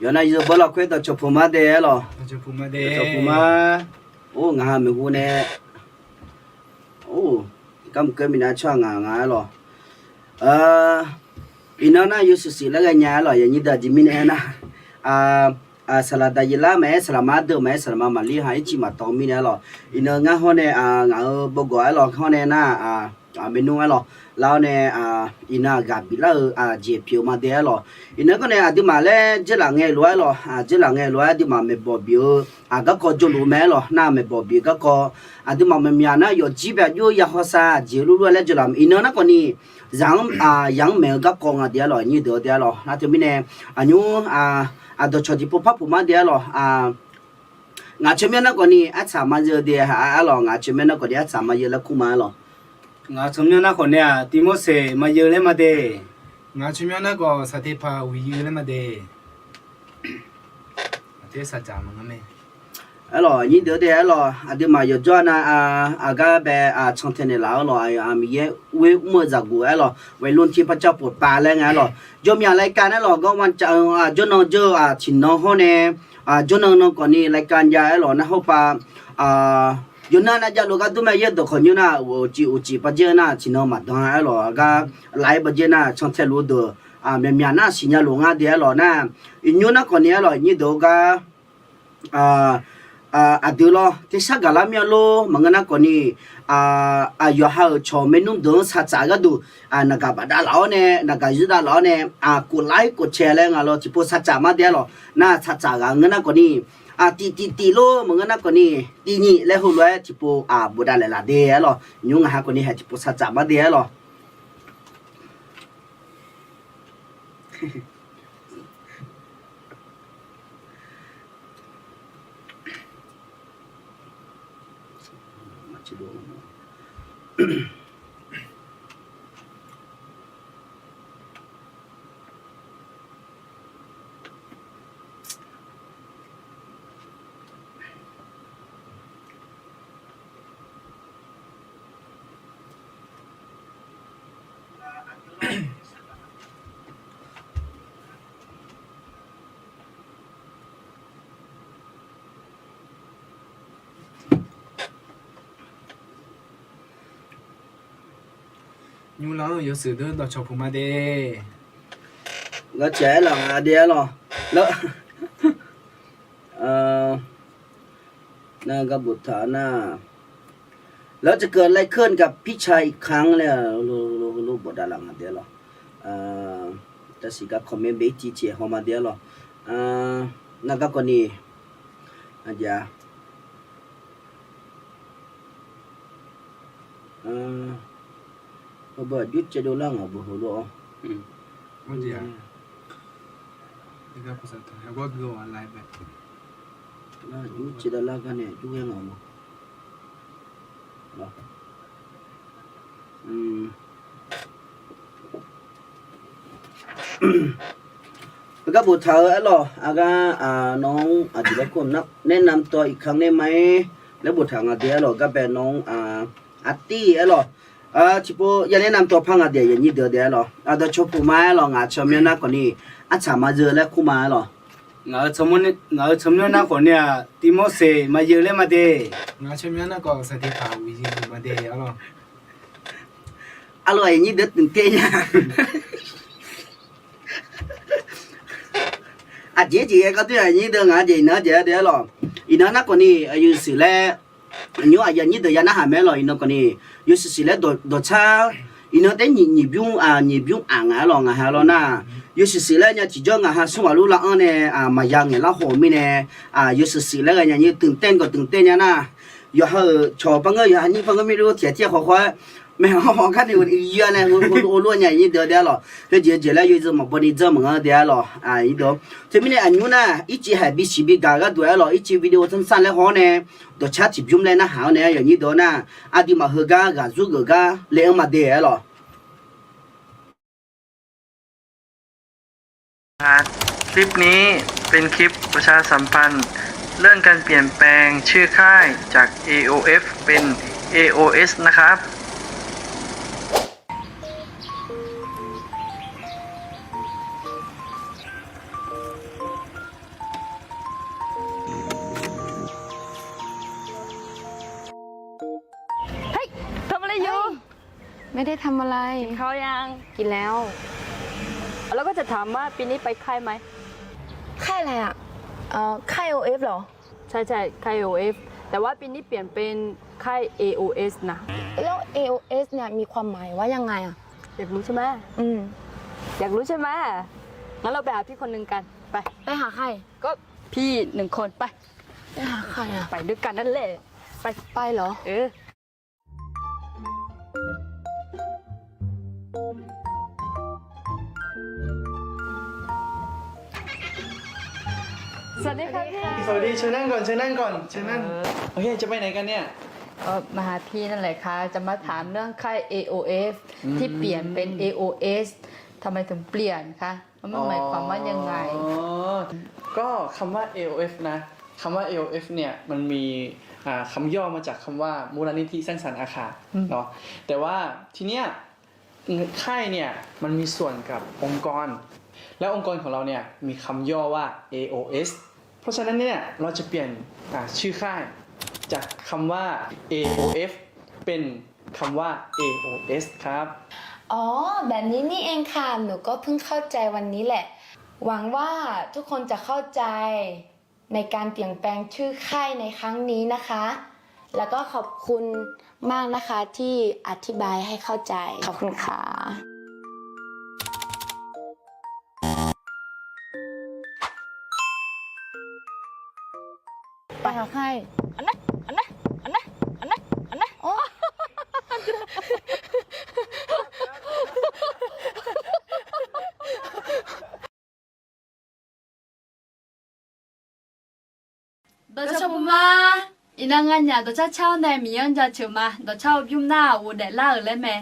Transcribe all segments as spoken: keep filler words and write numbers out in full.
Yawqnan yawzeu bawrlawq khoer dawqcawq puq ma de-aer lawq. Dawqcawq puq ma. Or, ngaq ha maeqhu nae, or, garmq keuv minav tsawrhaq ngaq nga-aer lawq. Iqnan nar yawshuif shuif laer ghae nya-aer lawq, aqnyir deuq aqjeq mirnae aernar, saqlaq daqyeq lar maqaer, saqlaq ma ardeuv maqaer, saqlaq ma maqlir ha ircif maqtawv mirnae-aer lawq. Iqnan ngar hawr nae ngaq-euq bawgawq-aer lawq, hawr nae nar, maernmr-aer lawq, lar-awr nae, iqnan aqghaq biflar-eu jeq pyeuf-eu ma de-aer lawq. Iqnan garnae aqduimaf laer dzeurlaf ngae lof-aer lawq, dzeurlaf ngae lof-aer aqduimaf maeqbawq bif-eu garkawv jawrluf mae-aer lawq. Nar maeqbawq bif-eu garkawv aqduimaf maqmyaq nar yawfjir bae aqjox ya hawsav jeq lurlur-aer laer dzeurlaf. Iqnan narkhawf ni, zaq-anr yaq-anr maeq-eu garkawv nga de-aer lawq, aqnyir deuq-eu de-aer lawq. Nar teumirnae, aqnymr, aqdawqcawq tiqpov par puq ma de-aer lawq. Ngaq tsawrmyanr narkhawf ni artsaq ma zeu de-aer lawq, ngaq tsawrmyanr narkhawf ni artsaq ma zeu laer kur ma-aer lawq. Ngaq tsawrmyanr narkhawf ni-aq, Tivmorseq ma zeu laer ma de. Ngaq tsawrmyanr narkhawf Saqteqpaq uqyuif laer ma de. Aqtersaqdzaq maqngeur mae. Aer lawq, aqnyir deuq-eu de-aer lawq, aqduimaf yawqjawr nav, aqgar bae, cantae naeqlaf-awr lawq, Miqyaer ghoer mr-eu zaqguq-aer lawq, วัยรุ่นที่พระเจ้าโปรดปราน laer nga-aer lawq. Jawrmyaq รายการ aer lawq, gar วันจันทร์ jawrnan jawr-eu tiqnan hawr nae, jawrnan nan khawf ni รายการ jav-aer lawq, nar hawr pav, yawqnan nav javluf gar dur mae, yaerdawq khawf nymr nar, uqcif uqcif pavjaer nar tiqnan maqdan-aer lawq, gar laf-aer pavjaer nar cantae luf-eu deuq, maqmyaq nar siqnya luf nga de-aer lawq nar, iqnymr narkhawf ni-aer lawq, nyir deuq-eu gar aqdui lawr tersar gaqlar mir-a lor. Maqngeur narkhawf ni, aqyawf ha-euq cawq maernmr deuq-anr saqtsaf gharduq, naqgaq bafdav laf-awr nae, naqgaq yurdav laf-awr nae, กดไลค์ กดแชร์ laer nga lawr tiqpov saqtsaf ma de-aer lawq. Nar saqtsaf ghaq ngeur narkhawf ni, tif tif tif lor, maqngeur narkhawf ni, tiv nyif laer heulof-aer tiqpov bofdav laeqlaf de-aer lawq. Nymr ngaq ha khawf ni hae tiqpov saqtsaf ma de-aer lawq. Nymrlar-anr yawshuif deuq dawqcawq puq ma de. Gharcaeq-aer laf nga de-aer lawq. Nar gar boftaq nar, lawr tiqkeuv ไลเคิล กับพี่ชายอีกครั้ง laer, lof bofdav laf nga de-aer lawq. Tasiq gar comment bae ircif tiq haw ma de-aer lawq. Nar garkawv ni, aqjeq-a, hawbeu aqjox caevdov lar ngaq beu heulof-awr, aqjox caevdov lar gar nae aqjox ghae ngaq ma. Gar boftaq-eu aer lawq, aqgar, nawq-anr aqjeq laer kur-a nar, แนะนำตัวอีกครั้งได้ไหม laer boftaq nga de-aer lawq, gar bae nawq-anr, artir aer lawq. Tiqpov ya แนะนำตัว par nga de, aqnyir deuq de-aer lawq. Aqdawqcawq puq ma-aer lawq, ngaq tsawrmyanr nar khawf ni, artsaq ma zeu laer kur ma-aer lawq. Ngaq-euq tsawrmyanr nar khawf ni-aq, Tivmorseq ma zeu laer ma de. Ngaq tsawrmyanr nar khawf Saqteqpaq uqyuif ma de-aer lawq. Arlawq, aqnyir deuq ตื่นเต้น nya. Aqjeq jeq ghae gar dur-aq, aqnyir deuq ngaq-a jeq iqnan jeq-a de-aer lawq. Iqnan nar khawf ni, yawshuif shuif laer, nymr aqyuif aqnyir deuq ya narhaq mae-aer lawq, iqnan khawf ni, yawshuif shuif laer dawqtsaer, iqnan taef nyiq bymr, nyiq bymr aq ngaq-aer lawq, ngaq ha lawr nar, yawshuif shuif laer nya tiqjawr ngaq ha smr ghaq lur lar-anr nae, maqya ngaeq lar haw-eu mirnae, yawshuif shuif laer ghae nya nyir ตื่นเต้น khawf ตื่นเต้น nya nar, Yawqha-euq cawq par ngeur, yawqha nyir par ngeur, mirluf tiq ghaq tir khawf khawf-aer maeqha haw gar ni yir-a nae heulof-aer nya nyir deuq-a de-a lawq. Khoerjeq-eu jeq laer yawzeu maqbaw ni dzeur maqngeur de-a lawq. Nyir deuq, teumirnae aqnymr nar ircif haiq bisiq bigaq gharduq-aer lawq, ircif video tsanr tsanr laer haw-awr nae dawqcar tiqbymr laer narhaq-awr nae yawnyir deuq-awr nar, aqduimaf heugar ghaq zurgeuf gar laeq-anr maqde-aer lawq.คลิปนี้เป็นคลิปประชาสัมพันธ์เรื่องการเปลี่ยนแปลงชื่อค่ายจาก เอ โอ เอฟ เป็น เอ โอ เอส นะครับ เฮ้ย ทำอะไรอยู่ ไม่ได้ทำอะไร กินข้าวยัง กินแล้ว แล้วก็จะถามว่าปีนี้ไปค่ายไหม ค่ายอะไรอะ เอ่อ ค่าย เอ โอ เอฟ เหรอ ใช่ใช่ ค่าย เอ โอ เอฟ แต่ว่าปีนี้เปลี่ยนเป็นค่าย เอ โอ เอส นะ แล้ว เอ โอ เอส เนี่ยมีความหมายว่ายังไงอะ อยากรู้ใช่ไหม อืม อยากรู้ใช่ไหม งั้นเราไปหาพี่คนหนึ่งกัน ไป ไปหาใคร ก็พี่หนึ่งคน ไป ไปหาใครอะ ไปด้วยกันนั่นแหละ ไป ไปเหรอ เออ สวัสดีค่ะพี่ สวัสดี เชิญนั่งก่อน เชิญนั่งก่อน เชิญนั่ง เออ โอเค จะไปไหนกันเนี่ย ก็มาหาพี่นั่นแหละค่ะ จะมาถามเรื่องค่าย เอ โอ เอฟ อืม ที่เปลี่ยนเป็น เอ โอ เอส ทำไมถึงเปลี่ยนคะ แล้วมันหมายความว่ายังไง อ๋อ ก็คำว่า เอ โอ เอฟ นะ คำว่า เอ โอ เอฟ เนี่ย มันมี อ่า คำย่อมาจากคำว่า มูลนิธิสร้างสรรค์อาคา อืม เนาะ แต่ว่าทีเนี้ย ค่ายเนี่ย มันมีส่วนกับองค์กร และองค์กรของเราเนี่ย มีคำย่อว่า เอ โอ เอส เพราะฉะนั้นเนี่ย เราจะเปลี่ยน อ่า ชื่อค่าย จากคำว่า เอ โอ เอฟ เป็นคำว่า เอ โอ เอส ครับ อ๋อ แบบนี้นี่เองค่ะ หนูก็เพิ่งเข้าใจวันนี้แหละ หวังว่าทุกคนจะเข้าใจในการเปลี่ยนแปลงชื่อค่ายในครั้งนี้นะคะ แล้วก็ขอบคุณมากนะคะที่อธิบายให้เข้าใจ ขอบคุณค่ะ ไปหาใคร อันนั้น อันนั้น อันนั้น อันนั้น อันนั้น อ๋อ Dawqcar pov ma. Iqnan nganyaf dawqcar car-awr nae Miqyaer-anr jaceuq ma. Dawqcar-eu bymr nar-aq ghofdaef lar-euq laer mae.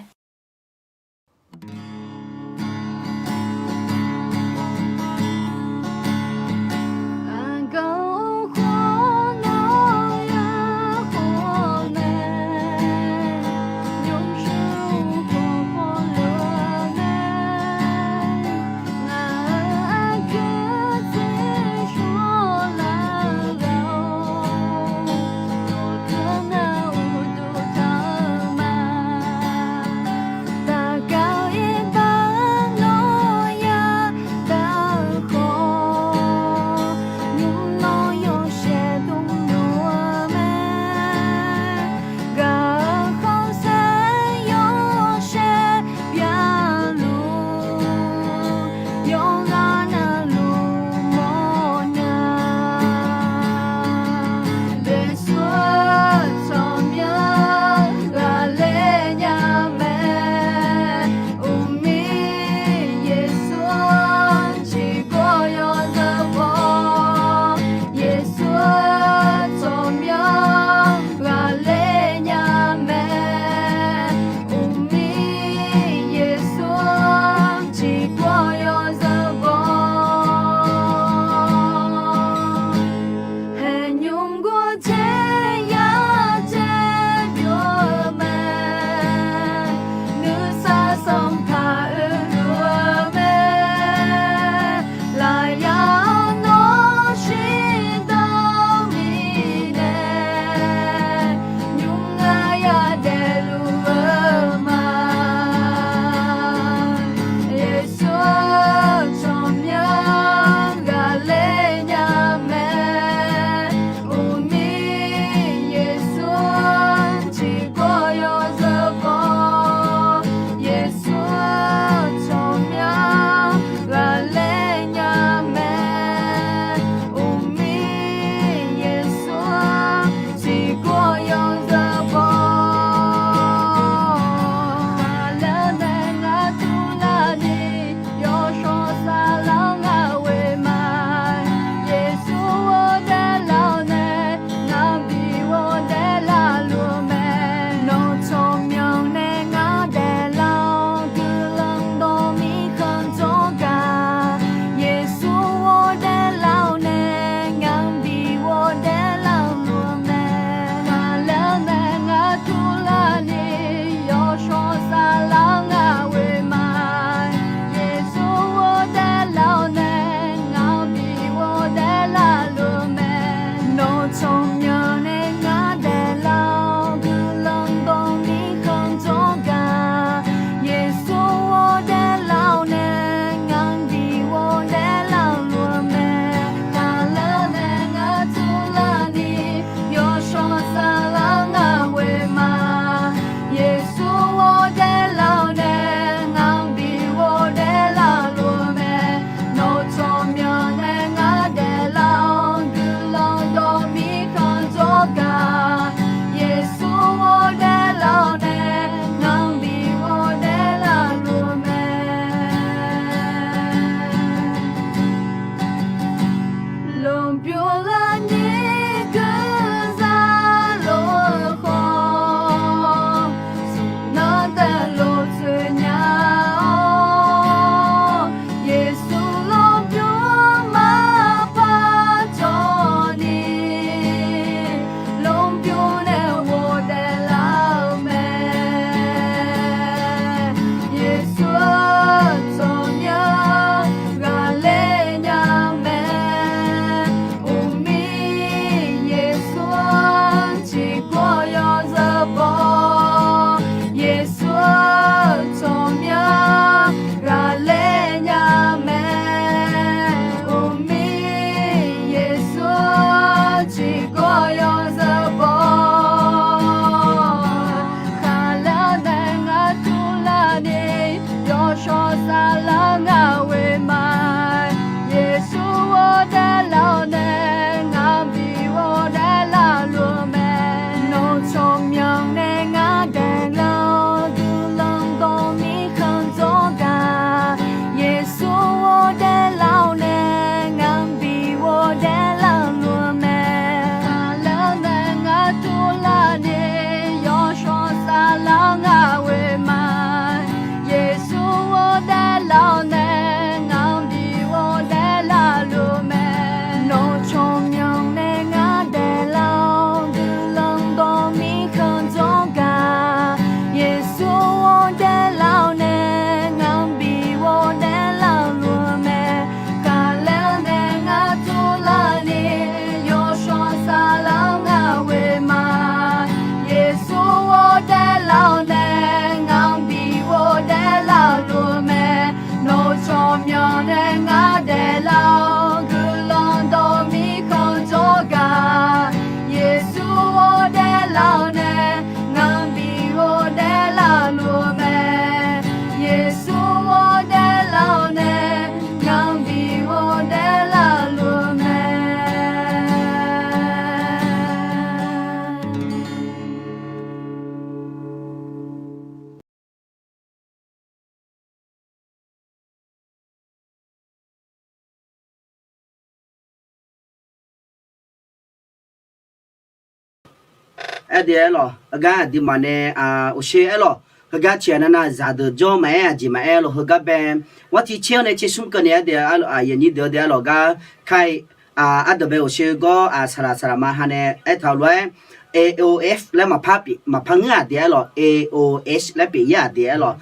Aer de aer lawq, heugar aqduimaf nae, uqshoe aer lawq, heugar tiqghaq navnav zaqdeuq jawr maqaer, aqjeq maqaer lawq, heugar bae, war tiq tser-awr nae tser smr keuvni aer de, aqyuif aqnyir deuq-awr de aer lawq, gar kaiq, ardawq bae uqshoe gawr, saqlaq saqlaq ma ha nae aertaq-eu lof-aer, A O F laer maqpar pyeuf, maqpar ngeur-aq de aer lawq, A O H laer pyeuf-ir-aq de aer lawq.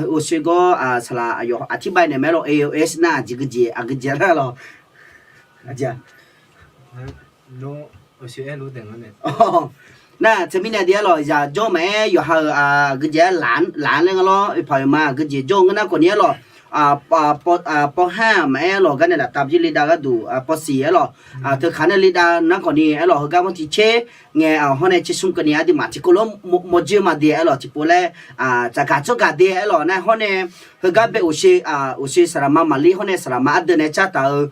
Uqshoe gawr, saqlaq aqyawf aqtirbav naeq mae aer lawq, A O H nar aqjeq geujeq aqgeujeq lar lawq. Nar teumirnae de aer lawq, zaq jawr maqaer, yawqha-euq aqgeujeq-aer laf-anr laer nga lawr, oeqpaq oeqma aqgeujeq jawr-eu ngeur nar khawfni aer lawq, pawv har maqaer lawq, gar nae laftav bjir le dav gharduq pawv siq aer lawq. Teukhaq nae le dav nar khawfni aer lawq, heugar mawr tiq tser ngae hawr nae tser smr keuvni aqduimaf tiqkawv lof-aer mawrjoe ma de aer lawq, tiqpov laer tsafgaq tsawrgaq de aer lawq. Nar hawr nae heugar bae uqshoe, uqshoe saqlaq ma maqlir hawr nae saqlaq ma ardeuv nae cartaq-eu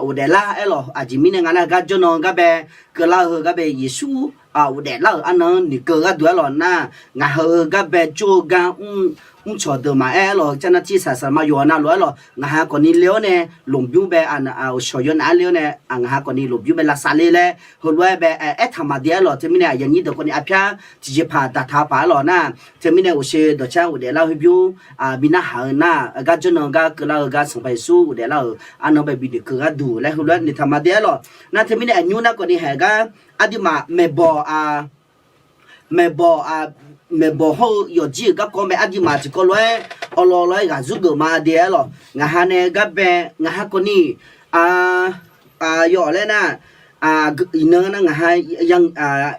ghofdaef lar aer lawq. Aqjeq mirnae nga nar, heugar jawrnan gar bae keuvlar-eu heugar bae Yeqsur ghofdaef lar-euq arnan-anr noeqkeuv gharduq aer lawq nar, ngaq heu heugar bae jawr-eu gar mrcawq deuq maqaer aer lawq, carnav tirsaq saqlaq ma yawqha navluf aer lawq, ngaq ha khawfni le-awr nae lmqbymr bae, shawq yawnaf-aer le-awr nae ngaq ha khawfni lmqbymr bae lavsav ler laer heulof-aer bae aertaq maqde aer lawq. Teumirnae aqyuif aqnyir deuq khawfni arpyar tiqjeqpaq daqtaq paq aer lawq nar, teumirnae uqshoe dawqcar ghofdaef lar-eu heubymr bi narhaq-eu nar, gar jawrnan gar keuvlar-eu gar Sanqpaq Yeqsur ghofdaef lar-euq arnan bae bi noeqkeuv gharduq laer heulof-aer noeqtaq maqde aer lawq. Nar teumirnae aqnymr nar khawfni haeq gar aqduimaf maeqbawq maeqbawq, maeqbawq hawr-eu yawqjir-euq garkawv mae, aqduimaf tiqkawv lof-aer awqlawq lawq-aer ghaq zurgeuf ma de aer lawq. Ngaq ha nae gar bae, ngaq ha khawfni yawf laer nar, iqnan nar ngaq ha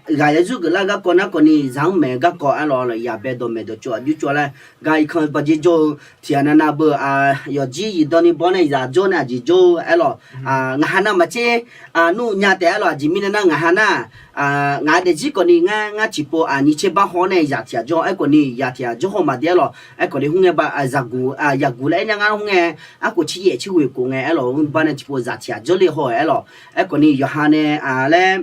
ghaq ya zurgeuf lar garkawv nar khawfni zaq-anr maeq-eu garkawv aer lawq, ya bae dawqmaeq dawqtsov aqjox tsov laer gar irkanr baqjir jawr-eu tiqghaq navnav beu, yawqjir zifdan ni baw nae zaq jawr nae aqjeq jawr-eu aer lawq. Ngaq ha nar maqtser nmr nya taef aer lawq. Aqjeq mirnae nar ngaq ha nar, ngaq daefzir khawfni ngar ngar tiqpov nyiq tser bar haw nae zaq tiqghaq jawr aer khawfni zaq tiqghaq jawr haw maqde aer lawq. Aer khawfni hmr ngae ba, zaqguq, yaqguq laer aer nya ngar hmr ngae, arkhof tser yaef tser ghoeq khof ngae aer lawq, hmr bar nae tiqpov zaq tiqghaq jawrle haw aer lawq. Aer khawfni yawqha nae laer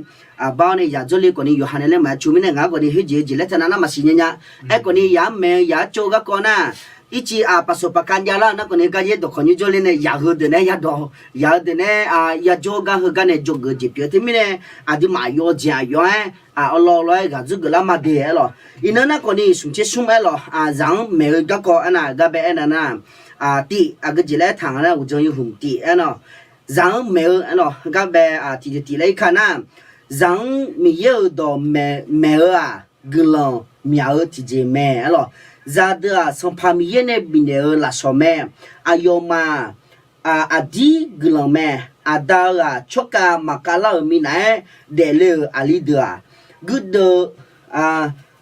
bar-awr nae zaq jawrle khawfni yawqha nae laer maqya cu mirnae ngaq-anr khawfni khoerjeq jeq laer teunav nar maqsiq nya nya. Aer khawfni yaq-anr maeq-eu yaq-anr tsov-eu garkawv nar, ircif paqsoq paqkav jav lar nar khawfni gar yaer dawqkawq nymr jawrle nae yaq heu deuq nae yadawq, yaq heu deuq nae yajawr gar heugar nae jawrgeuf-eu jeq pyeuf-eu teumirnae, aqduimaf yawjeq aqyawf-aer awqlawq lawq-aer ghaq zurgeuf lar ma de aer lawq. Iqnan nar khawfni smq tser smr aer lawq, zaq-anr maeq-eu garkawv aernar gar bae aernar nar, tif aqgeujeq laer aertaq nga nar, uqdzan yawhuiq tif aernar, zaq-anr maeq-eu aernar gar bae tiqjeq tif laer irkar nar, zaq-anr Miqyaer-euq dawq maeq-eu-aq, guiqlanq myaq-eu tiqjeq mae aer lawq. Zaqdeuq-aq, Sanqpaq Miqyaer nae bifnaeq-eu lafsawq mae. Aqyawfmaf aqdir guiqlanq mae. Aqda-euq-aq, tsawrkhav maqkhav lar-euq minav-aer daefle-euq aqli deuq-aq, guirdeuv,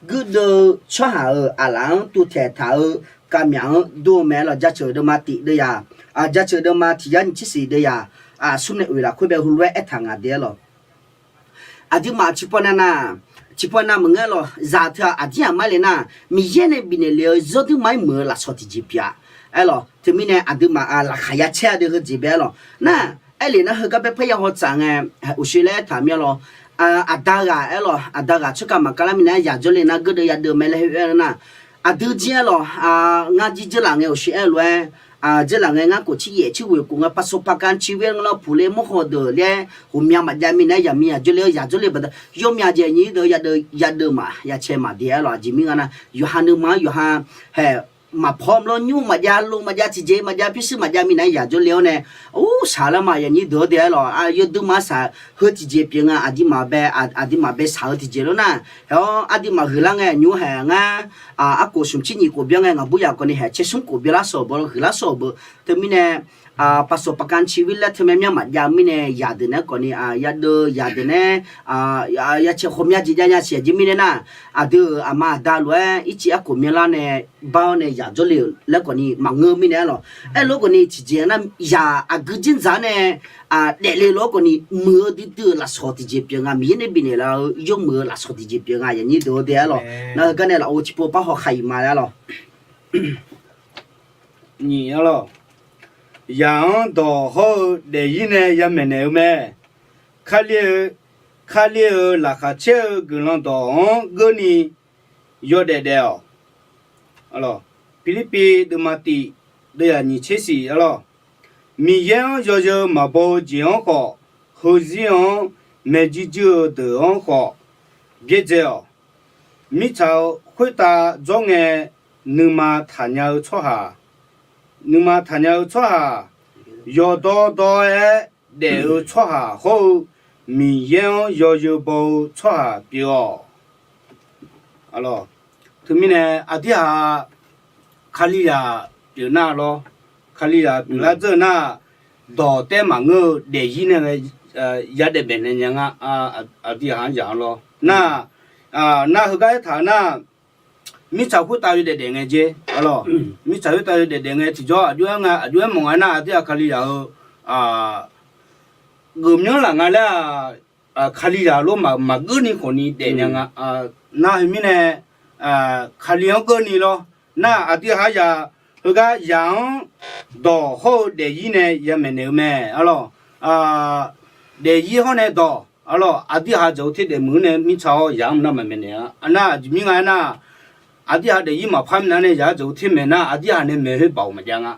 guirdeuv-eu tsawrhaq-euq aqlaf-anr tuvtaeq taq-eu kavmyaq-anr dur-eu mae aer lawq. Jaceuq deuvma tif deuv yaq, jaceuq deuvma tiq yar nyiq tser siq deuv yaq, smr nae oeq lafkhoer bae heulof-aer aertaq nga de aer lawq. Aqduimaf tiqpawf nav nav, tiqpawf nav maqngeur lawq. Zaq teu-aq aqdir aqmar le nar, Miqyaer nae bifnaeq lef-eu zawrduir ma-aer muiq-eu lafsawq tiqjeq pyeuf-a. Aer lawq, teumirnae aqduimaf laqkhaq ya caer-a de heujeq bae aer lawq. Nar, aer lef nar heugar bae parya haw tsaf ngae, uqshoe laer aertaq mir-a lawq. Aqda ghaq aer lawq, aqda ghaq tsawrkhav maqkhav lar minav-aer yaq jawrle nar, guirdeuv yadeuv mae laer heu aer-eu nar, aqdui jir aer lawq, ngar jir jeurlaf ngae uqshoe aer-eu lof-aer, jeurlaf ngae ngar khof tser yaef tser ghoeq khof ngae, paqsoq paqkan ci ghoer-eu ngar lar puqle mawrhaw deuq laer ghawqmya maqjav minav-aer yaqmiq yaq jawrle-awr yaq jawrle baqda yawmya jeq nyir deuq yadeuv yadeuv maq yacae maq de aer lawq. Aqjeq mir nga nar, yawqha nuima-anr yawqha haeq maqpaw mlawr nymr maqjav, lo maqjav, tiqjeq maqjav, pyurshuir maqjav minav-aer yaq jawrle-awr nae, ur shaq lar ma yaqnyir deuq-awr de aer lawq. Yawduir ma-aer shaq heu tiqjeq pyeuf nga, aqduimaf bae, aqduimaf bae shaq-eu tiqjeq lof nar, haeq-awr aqduimaf huiqlar ngae nymr haeq ngar, arkhof smq tser nyiq khof byan ngae ngaqbur yaq khawfni haeq tser smr khof byanlar sawq-euq beu, huiqlar sawq-euq beu. Teumirnae, paqsoq paqkan ci ghoer laer teu mya mya maqjav mirnae, yaq deuq nae khawfni yadeuv yaq deuq nae, yacae khawqmya jeq jav nya siq. Aqjeq mirnae nar, aqdui-euq aqma aqda lof-aer ircif arkhof myanlar nae, bar-awr nae yaq jawrle-euq laer khawfni maqngeur mirnae aer lawq. Aerlof-aer khawfni tiqjeq nar, yaq aqgeu dzerdzaq-anr nae daefle lof-aer khawfni muiq-eu duidui-euq lafsawq tiqjeq pyeuf nga. Miqyaer nae bifnaeq laf-eu yawmuiq-eu lafsawq tiqjeq pyeuf nga, yaqnyir deuq-awr de aer lawq. Nar heugar nae lafov tiqpov parhaw khaq-iq ma laer lawq. Nyiq aer lawq. Yaq-anr dawq hawr-eu daefzir nae yamaeq naeq-eu mae. Kali-eu, Kali-euq laqkhaq caer-eu guiqlanq dawq-anr geurni yawdaef daef-awq. Pirlirpiv deuvma tif deuv yaq nyiq tser siq aer lawq. Miqyaer-anr yawzeu maqbaw-eu jeq-anr khawf, heuzir-anr maeq jirjuir-eu deuq-anr khawf, byaerdzae-awq. Mirtsaq-eu khoertav dzawr ngae, nuima taqnya-eu tsawrhaq, nuima taqnya-eu tsawrhaq, yawdawr dawr-aer daef-eu tsawrhaq hawr-eu, Miqyaer-anr yawzeu baw-eu tsawrhaq pyeuf-awq. Teumirnae aqdirhaq Kalizaq pyeuf nar lawr, Kalizaq pyeuflar dzeur nar, dawq taef maqngeur-eu daefzir nae yadaef baef naeq nya nga. Aqdirhaq-anr yaq-anr lawr nar, nar heugar aertaq-eu nar, mirtsaq khoertav yawdaef daef ngae jer, mirtsaq khoertav yawdaef daef ngae tiqjawr aqjox-aer nga, aqjox-aer mawf nga nar, aqdirhaq Kalizaq-eu geufmyanr laf nga laer-aq, Kalizaq lof maqgeurni khawfni daefnya nga. Nar heumirnae Kali-anr geurni lawr nar, aqdirhaq yaq, heugar yaq-anr dawq hawr-eu daefzir nae yamaeq naeq-eu mae. Arlawq, daefzir hawr nae dawq, arlawq, aqdirhaq dzaq-eu ter daefmuiq-anr nae mirtsaq-awr yaq-anr mqnar maqmaeq naeq-a. Nar aqjeq mir nga aernar, aqdirhaq daefzir maqpar minav nae yaq-anr dzaq-eu ter maeq nar, aqdirhaq nae maeq khoer baoq maqjav nga.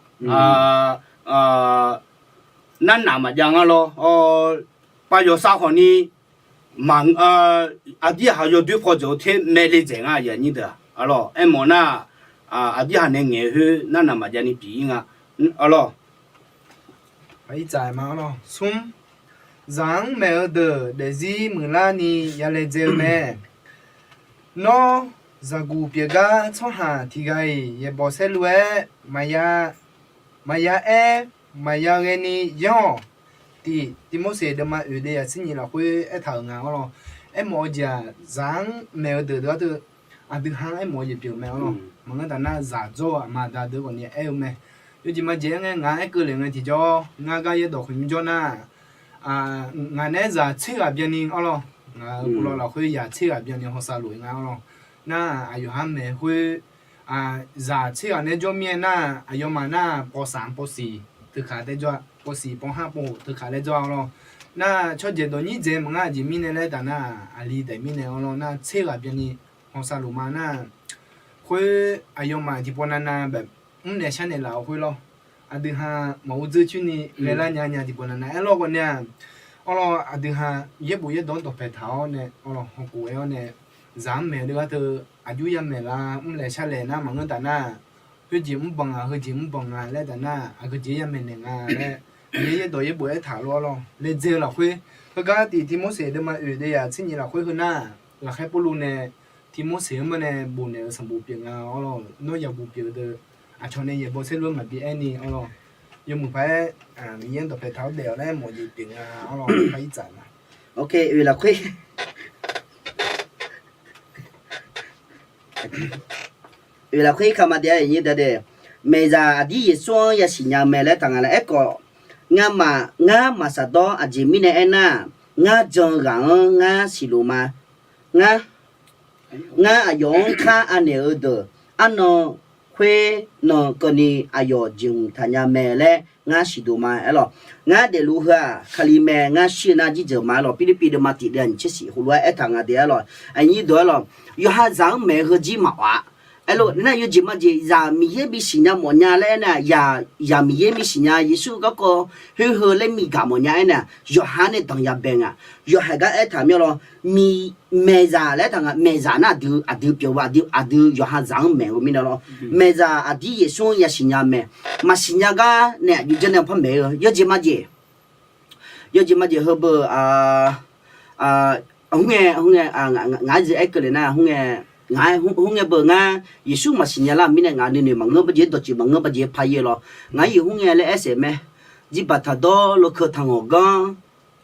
Narnaq maqjav nga lawr. Pav yawqsav khawfni maq, aqdirhaq yawdoer paw dzaq-eu ter mae le dzaeq nga, aqyuif aqnyir deuq-aq. Arlawq, aermawf nar, aqdirhaq nae ngaeq khoer narnaq maqjavni pyeuf-ir nga. Arlawq, smr, zaq-anr maeq-eu deuq daefzir muiqlarni yalae dzae-eu mae. Nawr, zaqguq pyeufgar tsawrhaq tiq ghaq-iq yaeqbawq saerlu-aer, maqya aer, maqya ghaeni yanr-awq. Tiq Tivmorseq deuvma oeq deuv yaq tser nyiq lafkhoer aertaq-euq nga arlawq. Aermawf-eu jeq-aq, zaq-anr maeq-eu deuq deuq-ar teu, aqdui ha-anr aermawf-eu jeq pyeuf-eu mae arlawq. Maqngeur taf nar, zaq dzawr-eu aqma aqda deuq khawfni aer-eu mae. Yawjeq majeq aer ngae, ngaq-anr aer keuvle ngae tiqjawr, ngar gar yaerdawq khoeq mr jawr nar, ngaq nae-aer zaq tser ghaq byanni arlawq, ngaq-euq uvlanr lafkhoer yaq tser ghaq byanni hawsav lof-aer nga arlawq. Nar, aqyawf ha maeq khoer, zaq tser ghaq nae jawr mir-aer nar, aqyawfmaf nar, pawv saq pawv siq teukhaq taer jawr-a, pawv siq pawv har pawv hoq teukhaq laer jawr-a arlawq. Nar, tsawrjaeq dawq nyir dzaeq maqngeur, aqjeq mirnae laer taf nar, aqli taef mirnae arlawq nar, tser ghaq byanni hawsav lof ma nar, khoer aqyawfmaf tiqpawf navnav bae mrnaeq sharnaeq laf-eu khoer lawr. Aqdui ha maqur dzeur coer ni laelar nya nya tiqpawf navnav aerlawr khawf nae-aq, arlawq, aqdui ha yaerbof yaerdawq-anr dawqpae taq-awr nae arlawq, hawkhof aer-awr nae, zaq-anr maeq deuv-ar teu, aqjox yamaeq la mrlaeq sharlaeq nar maqngeur taf nar, khoerjeq mrbanq nga, heujeq mrbanq nga laer taf nar, aqgeujeq yamaeq naeq nga laer, yaerdawq yaerbof aertaq lof arlawq, laedzae-eu lafkhoer, heugar tiq Tivmorseq deuvma oeq deuv yaq tser nyiq lafkhoer heu nar, laqkhaer Pawrluv nae Tivmorseq-anr mar nae bofnaeq-eu sanqbof pyeuf nga arlawq, nawr yaqguq pyeuf-eu deuq aqcawq nae yaeqbawq saerlu-aer maqbi aerni arlawq, yawmuiq paq-aer Miqyaer-anr dawqpae taq-awr daef-awq laer mawf jeq pyeuf nga arlawq, par ir tsaf ma. Oe lafkhoer Oe lafkhoer kama daef-a nyir da dae, maeqzaq aqdir Yeqsur-anr yasiq nya mae laer taq nga laer aerkhawf, ngamaf ngar maqsaqdawr, aqjeq mirnae aernar, ngar jan-eu ghaq-anr ngar siqlof ma. Ngar, ngar aqyawf-anr kar anaeq-eu deuq arnan khoer nan keuvni aqyawf jeqhmq taqnya mae laer ngar siqdof ma aerlawq. Ngar daefluf heu-aq Kali mae, ngar shir-eu nar jirdzeuq ma aerlawq. Pirlirpiv deuvma tiq deuv-aq nyiq tser siq heulof-aer aertaq nga dae aerlawq. Aqnyir deuq aerlawq, yawqha zaq-anr maeq-eu heujir maqawf-a. Aerlof nar, yawjeq majeq zaq Miqyaer bisiq nya mawfnya laer aernar, zaq Miqyaer bisiq nya, Yeqsur garkawv khoer heu laer migaq mawfnya aernar, yawqha nae danq ya bae nga. Yawqha gar aertaq mir-a lawr, maeqzaq laer aertaq nga, maeqzaq nar aqdui, aqdui pyeuf-eu aqdui, aqdui yawqha zaq-anr maeq-eu mirnae lawr. Maeqzaq aqdir Yeqsur-anr yasiq nya mae. Maqsiq nya gar nae aqjox janr nae par maeq-eu yawjeq majeq. Yawjeq majeq heubeu, khoerngae, khoerngae, ngaq-aer zir aer keuvle nar, khoerngae, ngaq-aer khoerngae beu ngar Yeqsur maqsiq nya lar-euq mirnae ngaq nuinoeq maqngeur bajeq, dawqtsuif maqngeur bajeq par ir-eu lawr. Ngaq-aer yawq khoerngae laer aer saef mae. Jirbaq taqdawr, lokeu taqngawq ganr,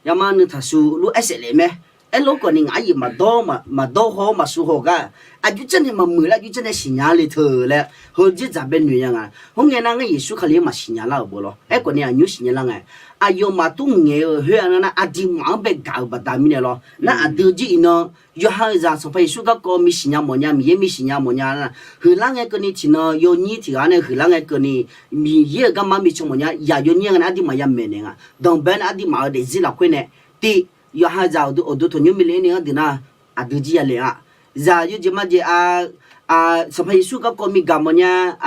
yama nuitaq su lof aer saef le mae. Aerlof khawfni ngaq-aer yawq maqdawr, maqdawr haw-awr maqsu haw gar, aqjox janr nae maqmuiq laer aqjox janr nae siqnya le teu laer heudzer dzaq bae noeq nya nga. Khoerngae nar ngar Yeqsur Kali-anr maqsiq nya lar-euq beu lawr. Aerkhawfni aqnymr siqnya lar ngae, aqyawfmaf turngaeq-eu khoer-aq nar aqduimaf-anr bae gaq-eu baqda mirnae lawr. Nar aqdui jir iqnan yawqha-euq zaq Sanqpaq Yeqsur garkawv misiq nya mawfnya, Miqyaer misiq nya mawfnya nar, huiqlar ngae keuvni tiqnan yawnyir tiq ghaq nae huiqlar ngae keuvni Miqyaer-euq garma micaw mawfnya yaq yawnyir-a nae aqduimaf ya maeqnaeq nga. Danqbae nae aqduimaf-euq daefzir lafkhoer nae, tiq, yawqha zaq uqduq tanqnymr mile ni-anr deuq nar, aqdui jir ya le-a. Zaq yawjeq majeq-a, Sanqpaq Yeqsur garkawv bi gaq mawfnya,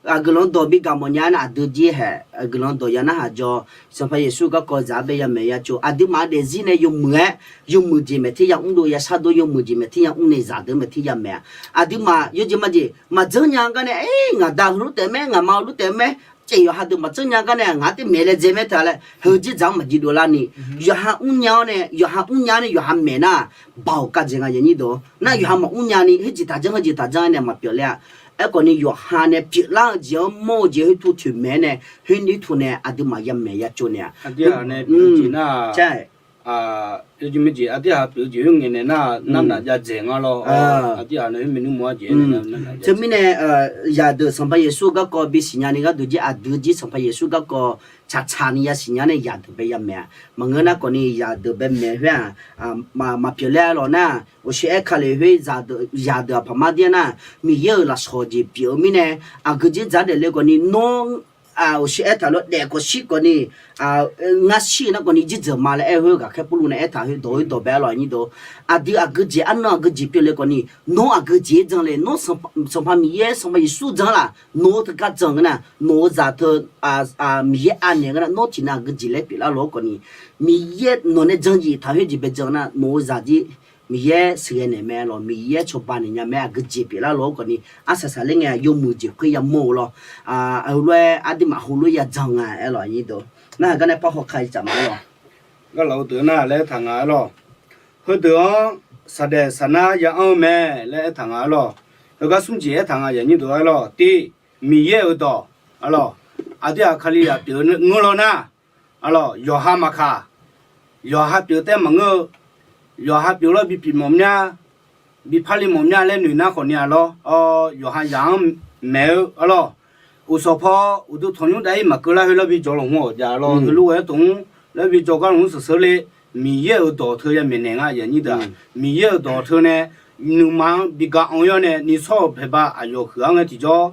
guiqlanq dawq bi gaq mawfnya nar aqdui jir haeq guiqlanq dawq ya narhaq jawr. Sanqpaq Yeqsur garkawv zaq-anr bae yamaeq ya tsov. Aqduimaf-euq daefzir nae yawmuiq-aer, yawmuiq jeq maeq ter ya mr dov ya shardov, yawmuiq jeq maeq ter ya mr nae zaqdeuq-anr maeq ter ya maeq-a. Aqduimaf yawjeq majeq maqdzanr nya-eu gar nae, aer, ngaq da heulof taef-aer mae, ngaq ma heulof taef-aer mae, caev yawqha deuq maqdzanr nya gar nae ngaq-anr taef maeq laedzae mae taq laer, heu dzerdzaq-anr maqjeq dovlar ni, yawqha mrnya-awr nae, yawqha mrnya-awr nae yawqha maeq nar, baoq kavdzaeq nga yawnyir deuq. Nar yawqha maqmr nya ni, herjeq taqjanr, herjeq taqjanr-aer nae maqpyeuf ler-a. Aerkhawf ni yawqha nae pyeuflar-eu jeq-anr mawr-eu jeq khoertov toeqmaeq-aer nae, khoer ni khoertov nae aqduimaf yamaeq ya tsov naeq-a. Aqdui-aq nae pyeuf-eu jeq nar, yawjeq majeq aqdui-aq pyeuf-eu jeq khoer ngaeqnaeq nar, narnaf jav dzaeq nga lawr. Aqdui-aq nae khoer maeqnmr mawr-a jeq. Teumirnae, zaqdeuq Sanqpaq Yeqsur garkawv bisiq nyani gharduq jir, aqdui jir Sanqpaq Yeqsur garkawv tsaqtsaq ni yasiq nya nae zaqdeuq bae yamaeq-a. Maqngeur nar khawf ni zaqdeuq bae maeq khoer-aq, maqpyeuf ler-a lawq nar, ghawqshaq aer kale khoer zaqdeuq, zaqdeuq aqpaq mar dir-a nar, Miqyaer-euq lafsawq jeq pyeuf-eu mirnae, aqgeu jeq dzaq daefle khawf ni nawr, ghawqshaq aertaq lof daef khawf shir khawf ni, ngar shir-eu nar khawf ni jirdzeuq ma laer aer-eu khoer ghaqkhaer Pawrluv nae aertaq khoer dawq-eu dawq bae-a lawq nyir deuq. Aqdui aqgeu jeq arnan aqgeu jeq pyeufle khawf ni, nawr aqgeu jeq-aer jan le, nawr Sanqpaq Miqyaer Sanqpaq Yeqsur jan laf, nawq-eu teugar jan ngeur nar, nawq-eu zaq teu Miqyaer anaeq ngeur nar, nawr tiqnan aqgeu jeq laer pyeuflar lof-aer khawf ni, Miqyaer nawq nae jan jeq taq khoer jeq bae jan nar, nawq-eu zaq jir Miqyaer sheuqghae naeq mae lawq, Miqyaer cawba naeq nya mae, aqgeu jeq pyeuflar lof-aer khawf ni, arsaq saqler ngae yawmuiq jeq khoer yamawr-eu lawr. Heulof-aer aqduimaf heulof-aer ya jan nga aer lawq nyir deuq. Nar haq gar nae par hawkar-i tsaf ma-a lawq. Gar laf-eu deuq nar laer aertaq nga-a lawq. Heudeuq-anr saqdaef saqnar ya anr-eu mae laer aertaq nga-a lawq. Heugar smr jeq aertaq nga yawnyir deuq-a lawq. Tiv, Miqyaer-euq dawq-a lawq. Aqdui-aq Kalizaq pyeuf-eu ngeur lawr nar, a lawq, yawqha maqkaq, yawqha pyeuf taef maqngeur-eu, yawqha pyeuf lawr bi pyeuf mawf mya, bi parle mawf mya laer noeq nar khawf ni-a lawr, yawqha zaq-anr maeq-eu-a lawq. Uqshawq paw uqduq tanqnymr dav-ir maqkeuv lar khoer lawr bi jawr lawq hmr-awq jav-a lawr, heulof ghae-aer tmq-mr laer bi jawrgar lawq hmr sheuqsheur le, Miqyaer-euq dawq teu ya maeqnaeq nga yawnyir deuq-aq. Miqyaer-euq dawq teu nae nuima-anr bi ga anr yawr nae ni shawr-euq paeqba aqyawf huiq-awr ngae tiqjawr,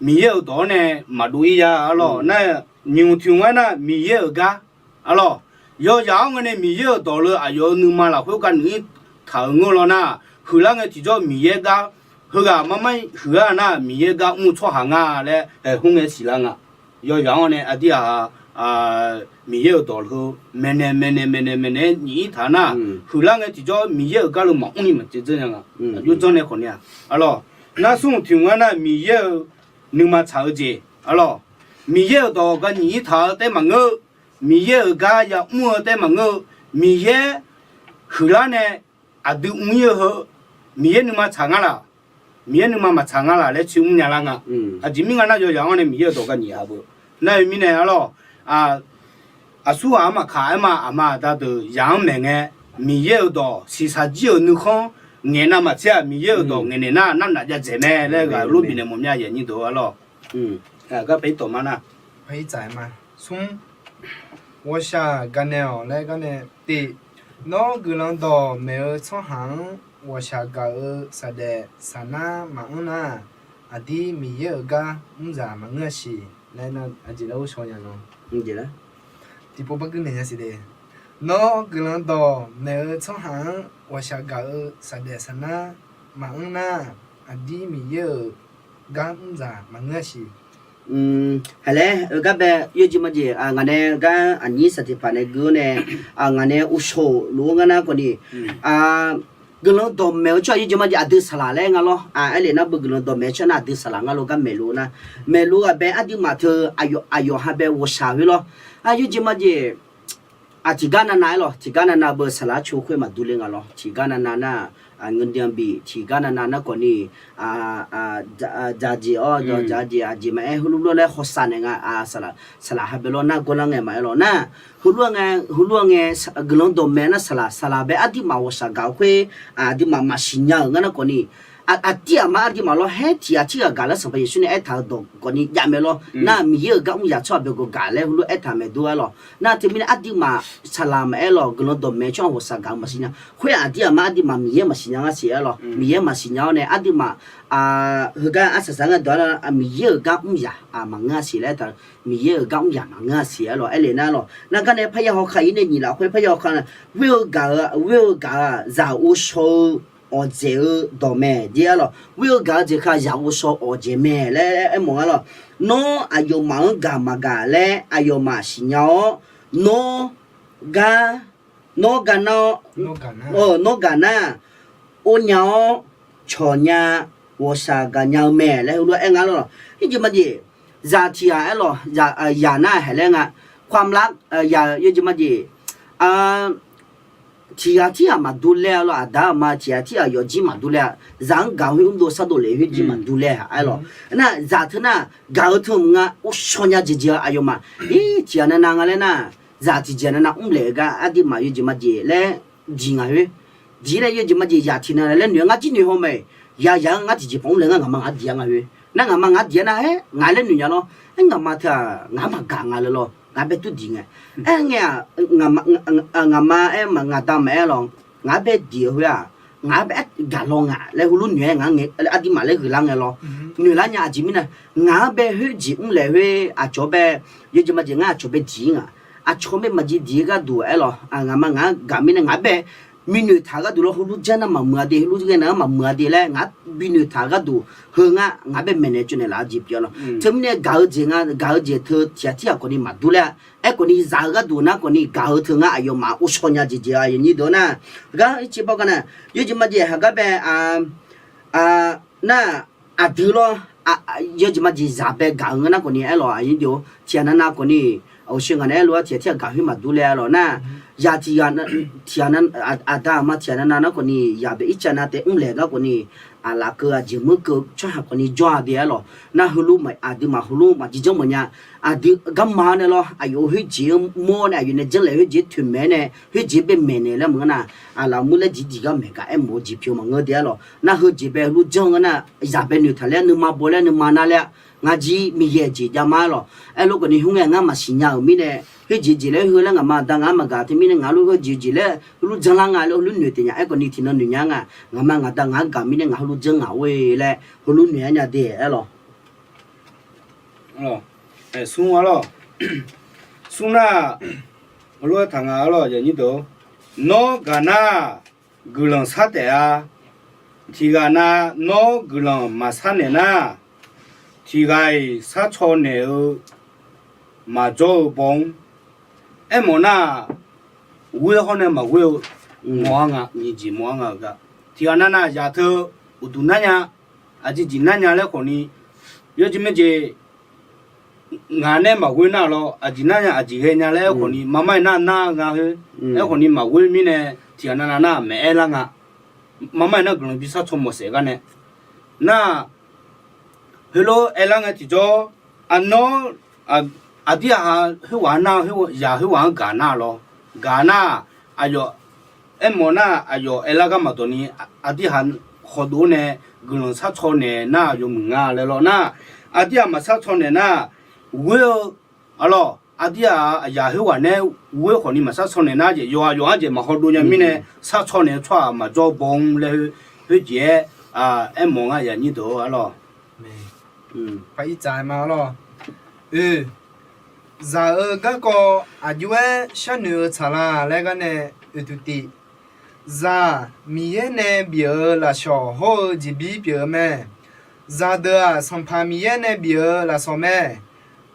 Miqyaer-euq dawq-anr nae maqdov-ir ya-a lawq. Nar-aq nyiq hmq tiq hmq-aer nar Miqyaer-euq gar, a lawq, yawzaq-awr ngae nae Miqyaer-euq dawq leu aqyawf-euq nuima lafkhoer ga nuq-ir taq-euq ngeur lawr nar, huiqlar ngae tiqjawr Miqyaer gar, heughaq mar mar huiq-a nar Miqyaer gar mr-eu tsawrhaq nga laer aer hmr ngae siqlar nga. Yawzaq-anr nae aqdir-aq, Miqyaer-euq dawq heu maeqnaeq maeqnaeq maeqnaeq maeqnaeq-aer nyiq-ir taq nar, huiqlar ngae tiqjawr Miqyaer-euq gar leu maqmr ni maqtsaev dzeur nya nga. Aqjox janr nae khawf ni-a, a lawq, nar smr tiq hmq-aer nar Miqyaer-euq nuima tsaq-eu jeq, a lawq, Miqyaer-euq dawq ga nyiq-ir taq-eu taef maqngeur-eu, Miqyaer-euq gar yamr-eu taef maqngeur-eu, Miqyaer huiqlar nae aqdui mr-ir-eu heu, Miqyaer nuima tsaq ngar laq, Miqyaer nuima maqtsaq ngar laq laer tsoer mrnya lar nga. Aqjeq mirnae nga nar yawzaq-anr nae Miqyaer-euq dawq ga nyiq-a beu. Nar-eu mirnae, a lawq, aqsurghaq-anr maqkaq-aer ma aqma aqda deuq zaq-anr maeq ngae, Miqyaer-euq dawq shiqshaq jir-euq nuikhanr ngaeq navmaqtser-aq, Miqyaer-euq dawq ngaeqnaeq nar narnaf jav dzaeq mae laer ghaq lof bifnaeq mawf mya yawnyir deuq-a lawq. Ghaqkhaer paq-ir tawq ma nar, paq-ir tsaf-aer ma. Smr, ghawqshaq gaqnaeq-awq laer gar nae tiv, nawr guiqlanq dawq maeq-eu tsawrhaq-anr ghawqshaq gaq-eu saqdaef saqnar maqanr nar, aqdir Miqyaer-euq gar mrzaq maqngeur-a siq laer nar, aqjeq laer ghovshaw nya lawr. Tiqpov bar guir naeq nya siq de. Nawr guiqlanq dawq maeq-eu tsawrhaq-anr ghawqshaq gaq-eu saqdaef saqnar maqanr nar, aqdir Miqyaer-euq gar mrzaq maqngeur-a siq. Haqlaer-eu gar bae yawjeq majeq ngaq nae gar aqnyir saq tiqpaq nae gui-awr nae, ngaq nae uvshoq lof-aer ngar nar khawf ni, guiqlanq dawq maeq-eu tsawrhaq yawjeq majeq aqdui saqlaq laer nga lawr. Aerlef nar beu guiqlanq dawq maeq-eu tsawrhaq nar aqdui saqlaq ngar lawr gar maeqluf nar, maeqluf-aq bae aqduimaf teu aqyawf aqyawf ha bae ghawqshaq khoer lawr. Yawjeq majeq tiqgar navnav-aer lawq, tiqgar navnav beu saqlaq-aer co khoer maqdur le nga lawr. Tiqgar navnav nar, ngeur dyan bif tiqgar navnav nar khawf ni, dzaq jeq-awr dzaq jeq aqjeq maqaer heulof lof laer hawsav naeq nga. Saqlaq ha bae lawr nar gawrlar ngae maqaer lawq nar, heulof-aer ngae, heulof-aer ngae, guiqlanq dawq maeq nar saqlaq, saqlaq bae aqduimaf ghawqshaq gaq-eu khoer, aqduimaf maqsiq nya-euq ngar nar khawf ni, aqdir aqma aqduimaf lawr haer tiq ghaq tirghaq gaq laer Sanqpaq Yeqsur nae aertaq-eu dawq khawf ni jav mae lawr. Nar Miqyaer-euq gar mr yaq tsawrhaq bae gawqgaq laer heulof aertaq maeq dur-aer lawq. Nar teumirnae aqduimaf saqlaq maqaer lawq, guiqlanq dawq maeq-eu tsawrhaq ghawqshaq gaq-eu maqsiq nya. Khoer aqdir aqma aqduimaf Miqyaer maqsiq nya ngar siq-aer lawq. Miqyaer maqsiq nya-awr nae aqduimaf heugar arsaq saq ngae dawq-aer nar Miqyaer-euq gar mr yaq maqngeur-a siq laer aertaq, Miqyaer-euq gar mr yaq maqngeur-a siq-aer lawq. Aerlef nar lawq, nar gar nae parya hawkar-ir nae nyiq lafkhoer parya hawkar nar, ghoer-eu gaq-eu, ghoer-eu gaq-eu zaq uvshaw-eu awqdzaeq-eu dawq mae. Jir arlawq, ghoer-eu gaq-eu jeq ka zaq ghovshaw awqdzaeq mae laer aermawf-a lawq. Nawr aqyawfmaf-anr gaq maqgaq laer aqyawfmaf siqnya-awr, nawr gar, nawr gar nar-awr, nawr gaq nar-aq, or nya-awr, cawqnya, ghawqshaq gaqnya-eu mae laer heulof-aer aer nga lawq. Yawjeq majeq, zaq tiq ghaq aerlawq, zaq nar-aq haeq laer nga, ความรัก, yawjeq majeq, tiq ghaq tirghaq maqdur laer-a lawq, aqda aqma tiq ghaq tirghaq yawfjir maqdur laer-a, zaq-anr gaq khoer mrdov sardov lef khoerjir maqdur laer-a aerlawq. Nar zaq teu nar, gaq-eu teu maqnga, ghovshaw nya jeq jeq-a aqyawfmaf, ir tiq ghaq navnav nga laer nar, zaq tiqjeq navnav mrlaeq-eu gar aqduimaf yawjeq majeq laer diq ngaq khoer. Diq-ir nae yawjeq majeq zaq tiq navnav laer noeq-a ngar jir noeq haw mae. Yaq yaq-anr ngar tiqjeq paq mrlaeq ngar ngaqma ngaq diq-a nga khoer. Nar ngaqma ngaq diq-a nar-aer ngaq laer noeq nya lawr. Aer ngaqma teu-aq ngaq maqgaq nga laer lawr, ngaq bae tur diq ngae. Aer ngae-aq, ngaqma aer ngaqda maqaer lawr, ngaq bae diq-eu khoer-aq, ngaq bae gaq law ngaq laer heulof noeq-aer ngaq ngae aqduimaf laer ghuiqlar ngae lawr. Noeqlar nya aqjeq mirnae, ngaq-anr bae khoerjeq mrlaeq khoer aqcawq bae, yawjeq majeq ngar aqcawq bae diq-ir ngaq. Aqcawq bae maqjeq diq-ir gharduq aerlawq, ngaqma ngaq-anr gaq mirnae ngaq bae binoeq taq-eu gharduq lawr, heulof janr nar maqmuiq-a de, heulof ghae nar maqmuiq-a de laer ngaq-anr binoeq taq-eu gharduq heu ngar, ngaq bae maeqnaeq tsovnaeq laf-eu jeq pyeuf-a lawq. Teumirnae gaq-eu jeq nga, gaq-eu jeq teu tiq ghaq tirghaq khawfni maqdur laer-a. Aerkhawfni zaq-eu gharduq nar khawfni gaq-eu teu ngar aqyawfmaf ghovshaw nya jeq jeq-a aqyuif nyir deuq-awr nar, gar ircif bawr gar nar, yawjeq majeq haq gar bae nar, aqdui lawr, yawjeq majeq zaq bae gaq-eu ngeur nar khawfni aerlawq aqyuif nyir deuq-or, tiq ghaq navnav khawfni, aqghoe sheu ngaq nae aerlof-aer tiq ghaq tirghaq gaq khoer maqdur laer-a lawq nar, zaq tiq ghaq, tiq ghaq aqda aqma tiq ghaq navnav nar khawfni zaq bae ircav nav taef mrlaeq gar khawfni, aqlaf keuv aqjeq meur keuv tsawrhaq khawfni jawr-a de aerlawq. Nar heulof aqduimaf heulof maqjeq janr mawf nya. Aqdui garma-awr nae lawr, aqyawf-euq khoerjeq-anr mawr nae aqyawf nae janrlaeq khoerjeq toeqmaeq-aer nae khoerjeq bae maeqnaeq laer maqngeur nar, aqlaf mur laer diq diq gar maeq gaq aermawf-eu jeq pyeuf maqngeur de aerlawq. Nar heujeq bae heulof janr-eu ngeur nar, zaq bae noeqtaq laer nuima baw laer nuima nar laer-a, ngar jir Miqyaer-euq jeq javma aerlawq. Aerlof khawfni khoerngae ngar maqsiq nya-euq mirnae, khoerjeq jeq laer heu laer ngaqma aqda ngaq-anr maqgaq teumirnae ngaq heulof khoerjeq jeq laer heulof janrlar nga laer heulof noeq taef nya. Aerkhawfni tiqnan noeq nya-a nga, ngaqma ngaqda ngaq-anr gaq mirnae ngaq heulof janr ngaq-or-e laer heulof noeq-aer nya de aerlawq. Smr arlawq, smr nar, heulof-aer taq nga arlawq aqyuif nyir deuq-or, nawr gaq nar guiqlanq shar taef-a. Tiq ghaq nav nawr guiqlanq maqshar naeq nar, tiq ghaq-iq shar caw naeq-eu maqjawr-eu baw-anr. Aermawf nar, ghoer hawr nae maqghoer-eu mawf-a nga, nyiq jeq mawf-a nga-euq gar. Tiq ghaq navnav zaq teu uqduq nar nya, aqjeq jeq nar nya laer khawfni, yawjeq majeq ngaq nae maqghoer nar lawr, aqjeq nar nya aqjeq ghae nya laer aerkhawfni maqmar-iq nar nar nga khoer. Aerkhawfni maqghoer mirnae tiq ghaq navnav nar maeq-aer lar nga. Maqmar-iq nar guiqlanq bi shar caw mawf saef gar nae nar, heulof-aer aerlar ngae tiqjawr, aqnawr, aqdir aqha khoerghaq nar, zaq khoerghaq-anr gaq nar lawr, gaq nar, aqyawf, aermawf nar aqyawf aerlar gar maqdawq ni, aqdir aqha hawdov-awr nae guiqlanq shar caw naeq nar yawmuiq nga laer lawr nar, aqdir aq maqshar caw naeq nar, ghoer-eu arlawq, aqdir aq zaq khoerghaq nae ghoer khawfni maqshar caw naeq nar jeq, yawqha yawqha-anr jeq maqhawdov nya mirnae shar caw naeq-eu tsawrhaq maqjawr baw-anr laer khoerjeq-aer aermawf ngar aqyuif nyir deuq-or arlawq. Oe, zaq-eu garkawv aqjox-aer sharnoeq-eu tsaqlaq laer gar nae oeqduq tif. Zaq, Miqyaer nae bif-euq lafshawq hawr-eu jeqbir pyeuf-eu mae. Zaqdeuq-aq, Sanqpaq Miqyaer nae bif-euq lafsawq mae.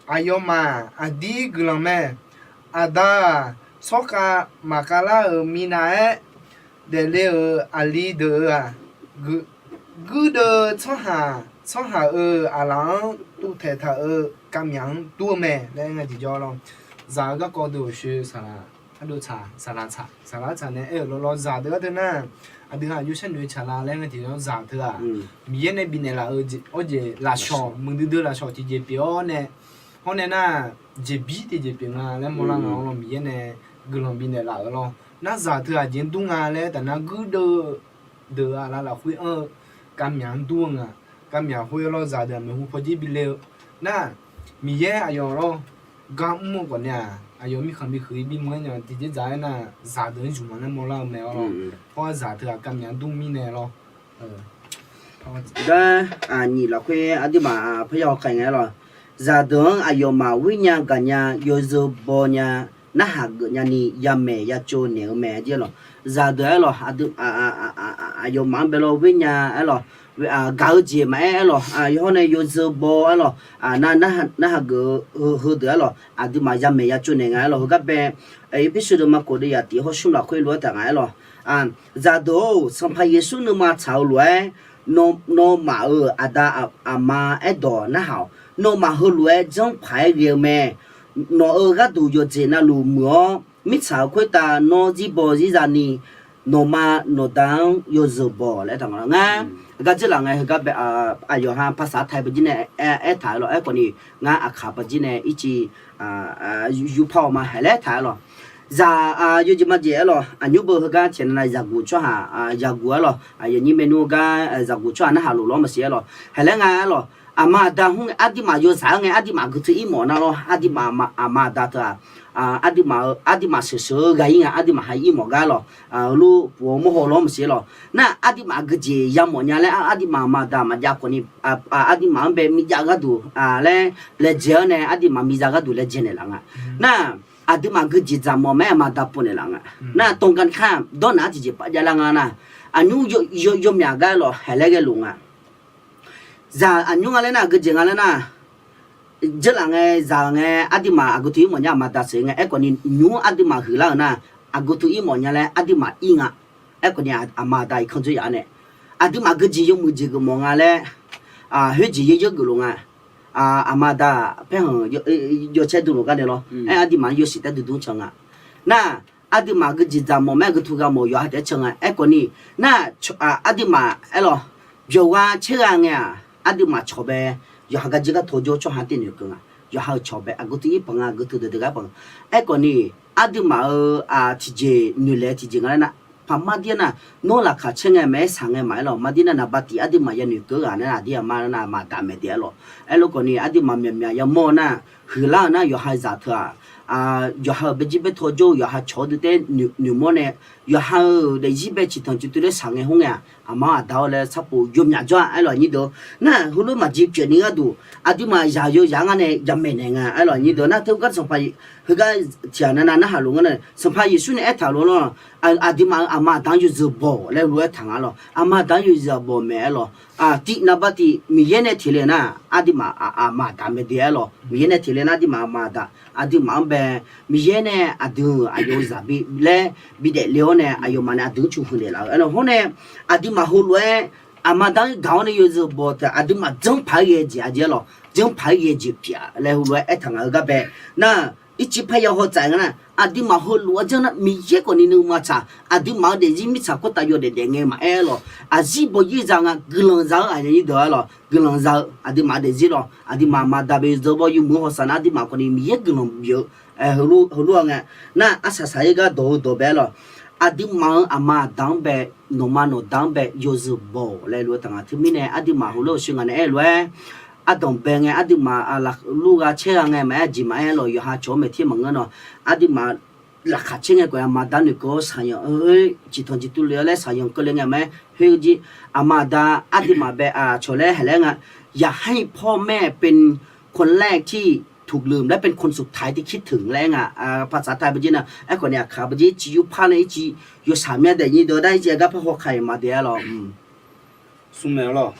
Aqyawfmaf aqdir guiqlanq mae. Aqda-aq, tsawrkhav maqkhav lar-euq minav-aer daefle-euq aqli deuq-euq-aq, guirdeuv tsawrhaq, tsawrhaq-euq aqlaf-anr tuvtaeq taq-euq kavmyaq-anr dur-eu mae laer ngae tiqjawr lawr. Zaq-eu garkawv deuq-euq shoe saqlaq, ardov tsaq, saqlaq tsaq, saqlaq tsaq nae aer-euq lawrlawr zaq deuq-anr teu nar, aqdui ghaq aqjox sharnoeq tsaqlaq laer ngae tiqjawr zaq teu-aq, Miqyaer nae bifnaeq laf-eu jeq, awr jeq lafshawq, muiqdui dui lafshawq tiqjeq pyeuf-awr nae, hawr nae nar, jeqbir tiqjeq pyeuf nga laer mawrlar nga-awr lawr, Miqyaer nae guiqlanq bifnaeq laf-euq lawr. Nar zaq teu aqjeq-anr dur nga laer taf nar guirdeuv deuq-aq aqlaf lafkhoer anr-eu kavmyaq-anr dur-eu nga. Kavmyaq khoer lawr zaq deuq-aq maeqhu pawjir bile-eu nar, Miqyaer aqyawf lawr gar mr-eu khawf nae-aq, aqyawf mirkhanq bi huiq-ir bi mr-aer nya tiqjeq dzaq-aer nar, zaq deuq-anr zmq-anr laer mawrlar-eu mae-awr lawr. Hawr-aq zaq teu-aq kavmyaq-anr dur mirnae lawr. Gar aqnyif lafkhoer aqduimaf parya hawkhaeq ngae-aer lawr, zaqdeuq-anr aqyawfmaf ghoer nya gaq nya yawzeu baw nya narhaq geuf nyani yamaeq yatsov naeq-eu mae. Zaqdeuq aerlawq, aqyawfmaf-anr bae lawr ghoer nya aerlawq, gaq-eu jeq maqaer aerlawq, yawhawr nae yawzeu baw aerlawq, narhaq geuf-eu heudeuq aerlawq, aqduimaf yamaeq yatsov naeq nga aerlawq. Heugar bae Erpersu deuq ma khof deuv yaf tiq hawr smr lafkhoer lof-aer taq nga aerlawq. Zaqdeuq-or, Sanqpaq Yeqsur nuima tsaq-eu lof-aer, nawmaf-euq aqda aqma aerdawq narhaq-awq. Nawmaf heulof-aer janrpaq-aer ghae-eu mae. Nawq-euq gharduq yawqjeq navluf muiq-awr, mirtsaq-euq khoertav nawr zirbaw zirza ni, nawqma nawqda-anr yawzeu baw laer taq nga ngar. Gar dzeurlaf ngae heugar bae, aqyawf ha paqsaq taq-eu baqjir nae aertaq-aer lawq. Aerkhawf ni, ngar aqkaq baqjir nae irciv yurpar-awq ma haeq laer taq-aer lawq. Zaq, yawjeq majeq aerlawq, aqnymr beu heugar tiqnav nav zaqguq tsawrhaq, zaqguq aerlawq, aqyawf nyir maernmr gar zaqguq tsawrhaq narhaq luf lawr maqsiq aerlawq. Haeq laer nga aerlawq, aqma aqda hmr ngae aqduimaf yawzaq-aer ngae aqduimaf guiqtuv ir mawf nar lawr, aqduimaf aqma aqda teu-aq, aqduimaf-eu aqduimaf sheuqsheuq-eu ghaq ir nga aqduimaf ha ir mawf gar lawq. Heulof puq-eu mawrhaw lawr maqsiq lawq. Nar aqduimaf geujeq yamawf nya laer aqduimaf aqma aqda maqjav khawf ni, aqduimaf-anr bae mijav gharduq laer laejae-awr nae aqduimaf miqza gharduq laejae naeqlaf nga. Nar aqduimaf geujeq dzaqmawf mae aqma aqda pov naeqlaf nga. Nar ตรงกันข้าม dawrnaq-anr tiqjeq paf javlar nga nar, aqnymr yawmyaq gar lawq haeq laer ghae luf nga. Zaq aqnymr nga laer nar, aqgeujeq nga laer nar, dzeurlaf ngae zaq ngae aqduimaf aqgeu teu ir mawf nya aqma aqda sheuq ngae, aerkhawf ni nymr aqduimaf huiqlar-euq nar, aqgeu teu ir mawf nya laer aqduimaf ir nga. Aerkhawf ni aqma aqda irkanr dzoer yaf-awr nae, aqduimaf geujeq yawmuiq jeq geufmawf nga laer, khoerjeq yaryar geufluf nga. Aqma aqda paerkhanq yawcaer dmluf gar nae lawr. Aer aqduimaf-anr yawshuif taer duidmr can nga. Nar aqduimaf geujeq dzaqmawf mae geutu ghaq mawf yawqha taef-aer can nga. Aerkhawf ni, nar aqduimaf aerlawq, byawqgha caergha ngae-aq, aqduimaf cawq bae yawqha gar jir gar tawjawr tsawrhaq-anr taef noeqkeuv nga. Yawqha-euq cawq bae aqgeu teu ir paq nga, aqgeu teu deuq deuq gar paq nga. Aerkhawf ni, aqduimaf-euq tiqjeq noeqlaeq tiqjeq nga laer nar, paq mar dir-aer nar, nawr laqkhaq caer ngae maqaer shaq ngae maqaer lawq, mar dir nar naqba tiq aqduimaf yanoeq keuv ghaq nar aqdir aqma nar aqma aqda maeq daef-aer lawq. Aerlof khawf ni aqduimaf myaqmyaq yamawr-eu nar, huiqlar-euq nar yawqha zaq teu-aq, yawqha-euq baejir baetaw jawr-eu yawqha cawq-eu dui taer noeqmawr nae, yawqha-euq daefzir bae ciqtanq ciqtuv laer shaq ngae hmr ngae-aq, aqma aqda-awr laer sarpov yawmyaq jawr-a aerlawq nyir deuq. Nar heulof maqjeq pyeufni gharduq, aqduimaf zaq yawzaq-anr ngar nae yamaeq naeq nga aerlawq nyir deuq. Nar teu gar sanqpaq heugar tiqghaq navnav narhaq luf ngar nae Sanqpaq Yeqsur nae aertaq lof-aer lawr, aqduimaf-euq aqma aqda-anr yawzeu baw laer lof-aer taq nga lawq. Aqma aqda-anr yawzeu baw mae aer lawq. Tiv naqba tiv Miqyaer nae teq le nar, aqduimaf aqma aqda mae de aer lawq. Miqyaer nae teq le nar aqduimaf aqma aqda, aqduimaf-anr bae, Miqyaer nae aqdui-euq aqyawf-euq zaq bi laer bidaef le-awr nae aqyawfmaf nae aqdui-anr cu huiq naeqlaf-eu aer lawq. Hawr nae aqduimaf heulof-aer aqma aqda-anr gaq-awr nae yawzeu baw teu aqduimaf janrpaq-aer ghae jeq aqjeq aer lawq, janrpaq-aer ghae jeq pyeuf laer heulof-aer aertaq nga-eu gar bae nar, ircif parya haw tsaef nga nar, aqduimaf heulof-aer janr nar Miqyaer khawf ni nuima tsaq, aqduimaf-euq daefzir mirtsaq khoertav yawdaef daef ngae maqaer lawq. Aqzir baw yaer za nga guiqlanq za-eu aqyuif aqnyir deuq-a lawq, guiqlanq za-eu aqduimaf-euq daefzir lawq, aqduimaf aqma aqda bae yawzeu baw yawmuiq-eu hawsav nar aqduimaf khawf ni Miqyaer guiqlanq bif-eu heulof-aer nga. Nar arsaq saq-aer gar dawq-eu dawq bae aer lawq, aqduimaf-euq aqma aqda-anr bae, nawqma nawqda-anr bae yawzeu baw laer lof-aer taq nga. Teumirnae aqduimaf heulof-eu sheuq ngaq nae aer-eu lof-aer, ardanq bae ngae aqduimaf laflur gha caer gha ngae maqaer, aqjeq maqaer lawq, yawqha cawq-anr maeq ter maqngeur nawq, aqduimaf laqkhaq caer ngae khawf aqma aqda noeqkeuv-awr shaqyanq, ciqtanq ciqtuv le-awr laer shaqyanq keuvle ngae maqaer, khoer jir aqma aqda aqduimaf bae aqcawq laer haeq laer nga. อยากให้พ่อแม่เป็นคนแรกที่ถูกลืม และเป็นคนสุดท้ายที่คิดถึง laer nga. Paqsaq taq bajir nar, aerkhawf ni aqkaq bajir civ yurpar nae irciv yawshaq mya daef nyir deuq dar irciv aqgar par haw kaq-iq ma de-a lawq. Smr mae-a lawq.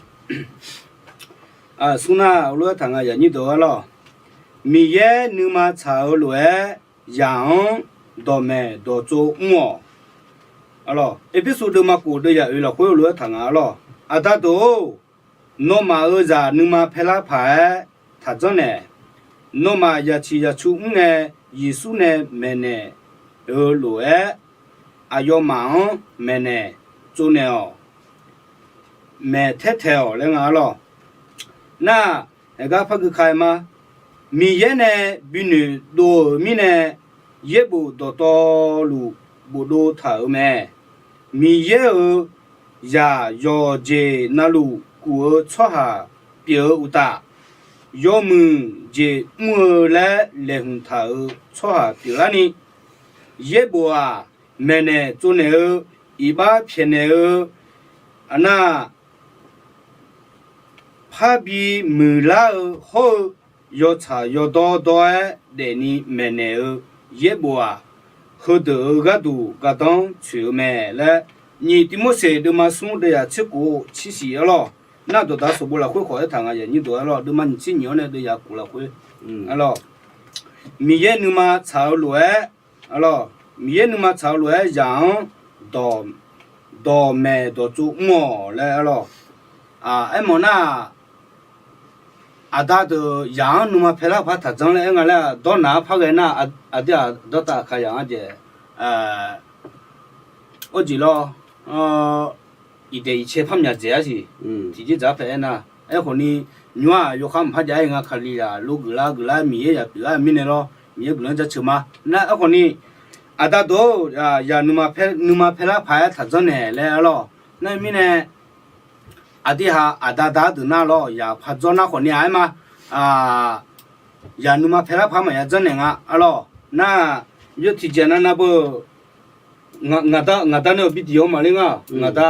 Smr nar heulof-aer taq nga yaqnyir deuq-a lawq. Miqyaer nuima tsaq-eu lof-aer zaq-anr dawqmaeq dawqtsov mr-awq. Erpersu deuvma khof deuv yaf oeq lafkhoer lof-aer taq nga-a lawq. Aqda deuq-or, nawmaf-euq zaq nuima paerlar paq-aer taq janrnaeq. Nawmaf yaqciq yaqcu mr ngae, Yeqsur nae maeqnaeq-eu lof-aer, aqyawfmaf-anr maeqnaeq tsovnaeq-awq. Maeq taer taeq-awq laer nga-a lawq. Nar, aqgar par gui ka-aer ma. Miqyaer nae bi noeqdov-euq mirnae, yaerbof dawqtawvluf bofdov taq-euq mae. Miqyaer-euq zaq yawqjeq navluf kuf-eu tsawrhaq pyeuf-eu uqtaf, yawmuiq jeq mr-eu laer laeqhmq taq-euq tsawrhaq pyeuflarni, yaerbof-aq, maeqnaeq tsovnaeq-eu, iqbax pyaeqnaeq-eu, aqnar, parbi muiqlar-eu hawr-eu, yawtsaq yawdawr dawr-aer daefni maeqnaeq-eu, yaerbof-aq, heudeuq-euq gharduq gardanr tsoeq-eu mae laer, nyiq Tivmorseq deuvma smr deuvyaq tserkhof-eu tsirsiq arlawr. Nar dawqdaq sanqbof lafkhoer khawf aertaq nga yaqnyir deuq arlawr, deuvma nyiq tser nyiq-anr nae deuvyaq khof lafkhoer arlawr. Miqyaer nuima tsaq-eu lof-aer arlawr, Miqyaer nuima tsaq-eu lof-aer zaq-anr dawq, dawqmaeq dawqtsov mr-awq laer arlawr. Aermawf nar-aq, aqda deuq zaq-anr nuima paelar paq taqdzanr laer aer nga laer dawrnaq-anr par ghae nar, aqdir-aq dawrtav kaq yaq-anr jaeq, arjeq lawr, iqdaeq iqcae par myaq dzaeq-ar siq. Tiqjir dzaq-ar pae aernar, aerkhawfni, nymr-aq yawkhar mqpar jav-aer nga Kalizaq lo geuflar geuflar Miqyaer yaq pyeuf-ar mirnae lawr, Miqyaer guiqlanq jaceuq ma. Nar aerkhawfni, aqda deuq-or, zaq nuima paelar paq-aer taqdzanr naeq laer arlawr. Nar mirnae, aqdir ha aqda da-ar deuq nar lawr, zaq paq dzawr nar khawfni-aq aer ma. Zaq nuima paelar paq maqya dzanr naeq nga arlawr. Nar, yawr tiqjeq nav nav beu, ngaq da nae awq bi diq-awr maqler nga. Ngaq da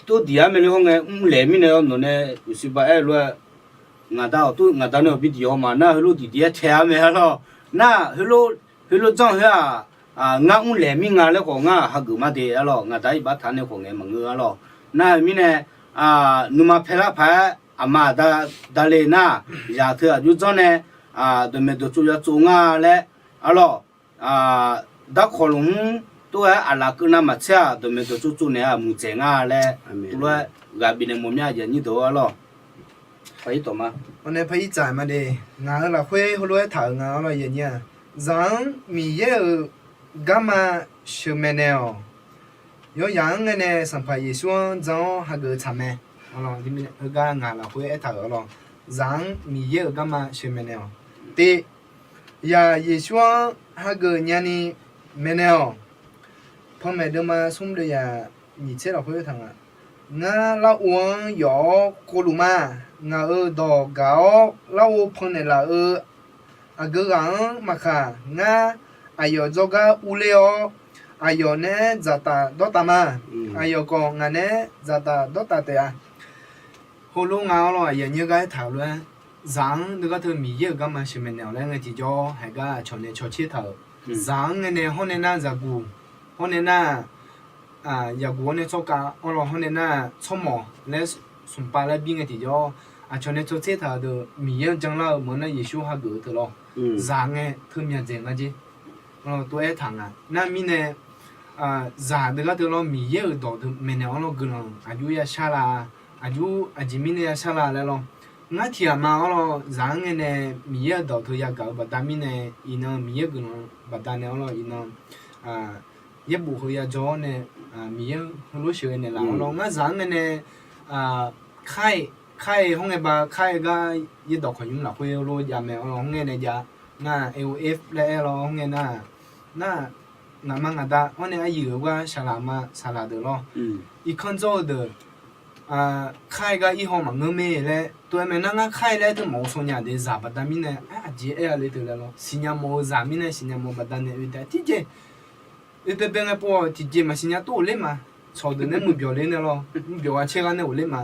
tov diq-ar mae le hawr ngae mrlaeq mirnae nawq nae uqsiq ba aer-eu lof-aer, ngaq da awq tov ngaq da nae awq bi diq-awr ma nar heulof diqdiq-aer tae-ar mae arlawr. Nar, heulof janr khoer-aq, ngar mrlaeq mir nga laer khawf ngar hageuf ma de arlawr. Ngaq da iqbax taq nae khawf ngaeq maqngeur arlawr. Nar-eu mirnae, nuima paelar paq-aer aqma aqda dale nar, zaq teu aqjox janr nae dawqmaeq dawqtsov ya tsov nga laer arlawr. Darkawq lmq mr tov-aer aqlaf keuv navmaqtser-aq, dawqmaeq dawqtsov tsov naeq-a muiqdzaeq nga laer, tov lof-aer ghaq bifnaeq mawf mya yaqnyir deuq-or arlawr. Paq-ir tawq ma. Awr nae paq-ir tsaq ma de. Ngaq-euq lafkhoer heulof-aer taq-euq nga arlawr yaqnyir-aq, zaq-anr Miqyaer-euq garma sheuqmaeq naeq-awq. Yawzaq-anr ngae nae Sanqpaq Yeqsur-anr jan-awr hageuf tsaq mae. Heugar ngaq lafkhoer aertaq-euq arlawr, zaq-anr Miqyaer-euq garma sheuqmaeq naeq-awq. Te, zaq Yeqsur-anr hageuf nyani maeqnaeq-awq. Panmaeq deuvma smr deuvyaq nyiq tser lafkhoer taq nga. Ngar larghov-anr yawf-awr khovluf ma. Ngaq-euq dawq gaq-awr larghov pannaeq laf-eu aqgeu ghaq-anr maqkhaq. Ngar aqyawf jawrgar urler-awr, aqyawf naeq-aer dzaqtaf dawrtaf ma. Aqyawf khawf ngaq naeq-aer dzaqtaf dawrtaf taef-a. Heulof nga arlawr, aqyuif aqnyir gar aertaq-euq lof-aer, zaq-anr deugar teu Miqyaer-euq garma sheuqmaeq naeq-awq laer ngae tiqjawr haiq gar aqcawq nae cawtser taq-euq. Zaq-anr ngae nae hawr nae nar zaqguq, hawr nae nar zaqguq hawr nae tsawrkhav, hawr nae nar tsawrmawq laer smqpav laer bir ngae tiqjawr, aqcawq nae cawtser taq-euq deuq Miqyaer-anr janlar-eu meuq nar Yeqsur hageuf-eu teu lawr. Zaq ngae teu myaqdzaeq nga jer. Tov-aer taq nga. Nar mirnae, zaq deugar teu lawr Miqyaer-euq dawq deuq maeqnaeq-awr lawr guiqlanq aqjox ya shar la, aqjox aqjeq mirnae ya shar la laer lawr. Ngar tiq ghaq ma-awr lawr, zaq-anr ngae nae Miqyaer-euq dawq teu yagaq-eu baqda mirnae, iqnan Miqyaer guiqlanq baqdanae-awr lawr, iqnan yaerbof heu yadzaw-awr nae, Miqyaer heulof sheuqghae naeqlaf-awr lawr. Ngar zaq-anr ngae nae, kar-e, kar-e hawr ngae ba, kar-e gar yaerdawq kawqnymr lafkhoer heulof jav mae-awr lawr, hawr ngae nae jav. Nar A O F laer aer lawr, hawr ngae nar, nar, ngaqma ngaqda hawr nae aryuif-eu gar saqlaq ma saqlaq deuq lawr. Irkanr dzawr-eu deuq, kar-e gar irhaw maqngeur me laer tov-aer mae. Nar ngar kar-e laer teu maqghovshaw nya de zaq baqda mirnae, aqjeq aer-a le teu laer lawr, siqnya mawf-eu zaq mirnae siqnya mawf-eu baqdanae oe taef tiqjeq. Oe baebae ngae pov-awq, tiqjeq maqsiqnya tov-euq ler ma. Tsawq deuq nae muiqbyawq ler nae lawr, muiqbyawq ghaq caer gar nae ghofler ma.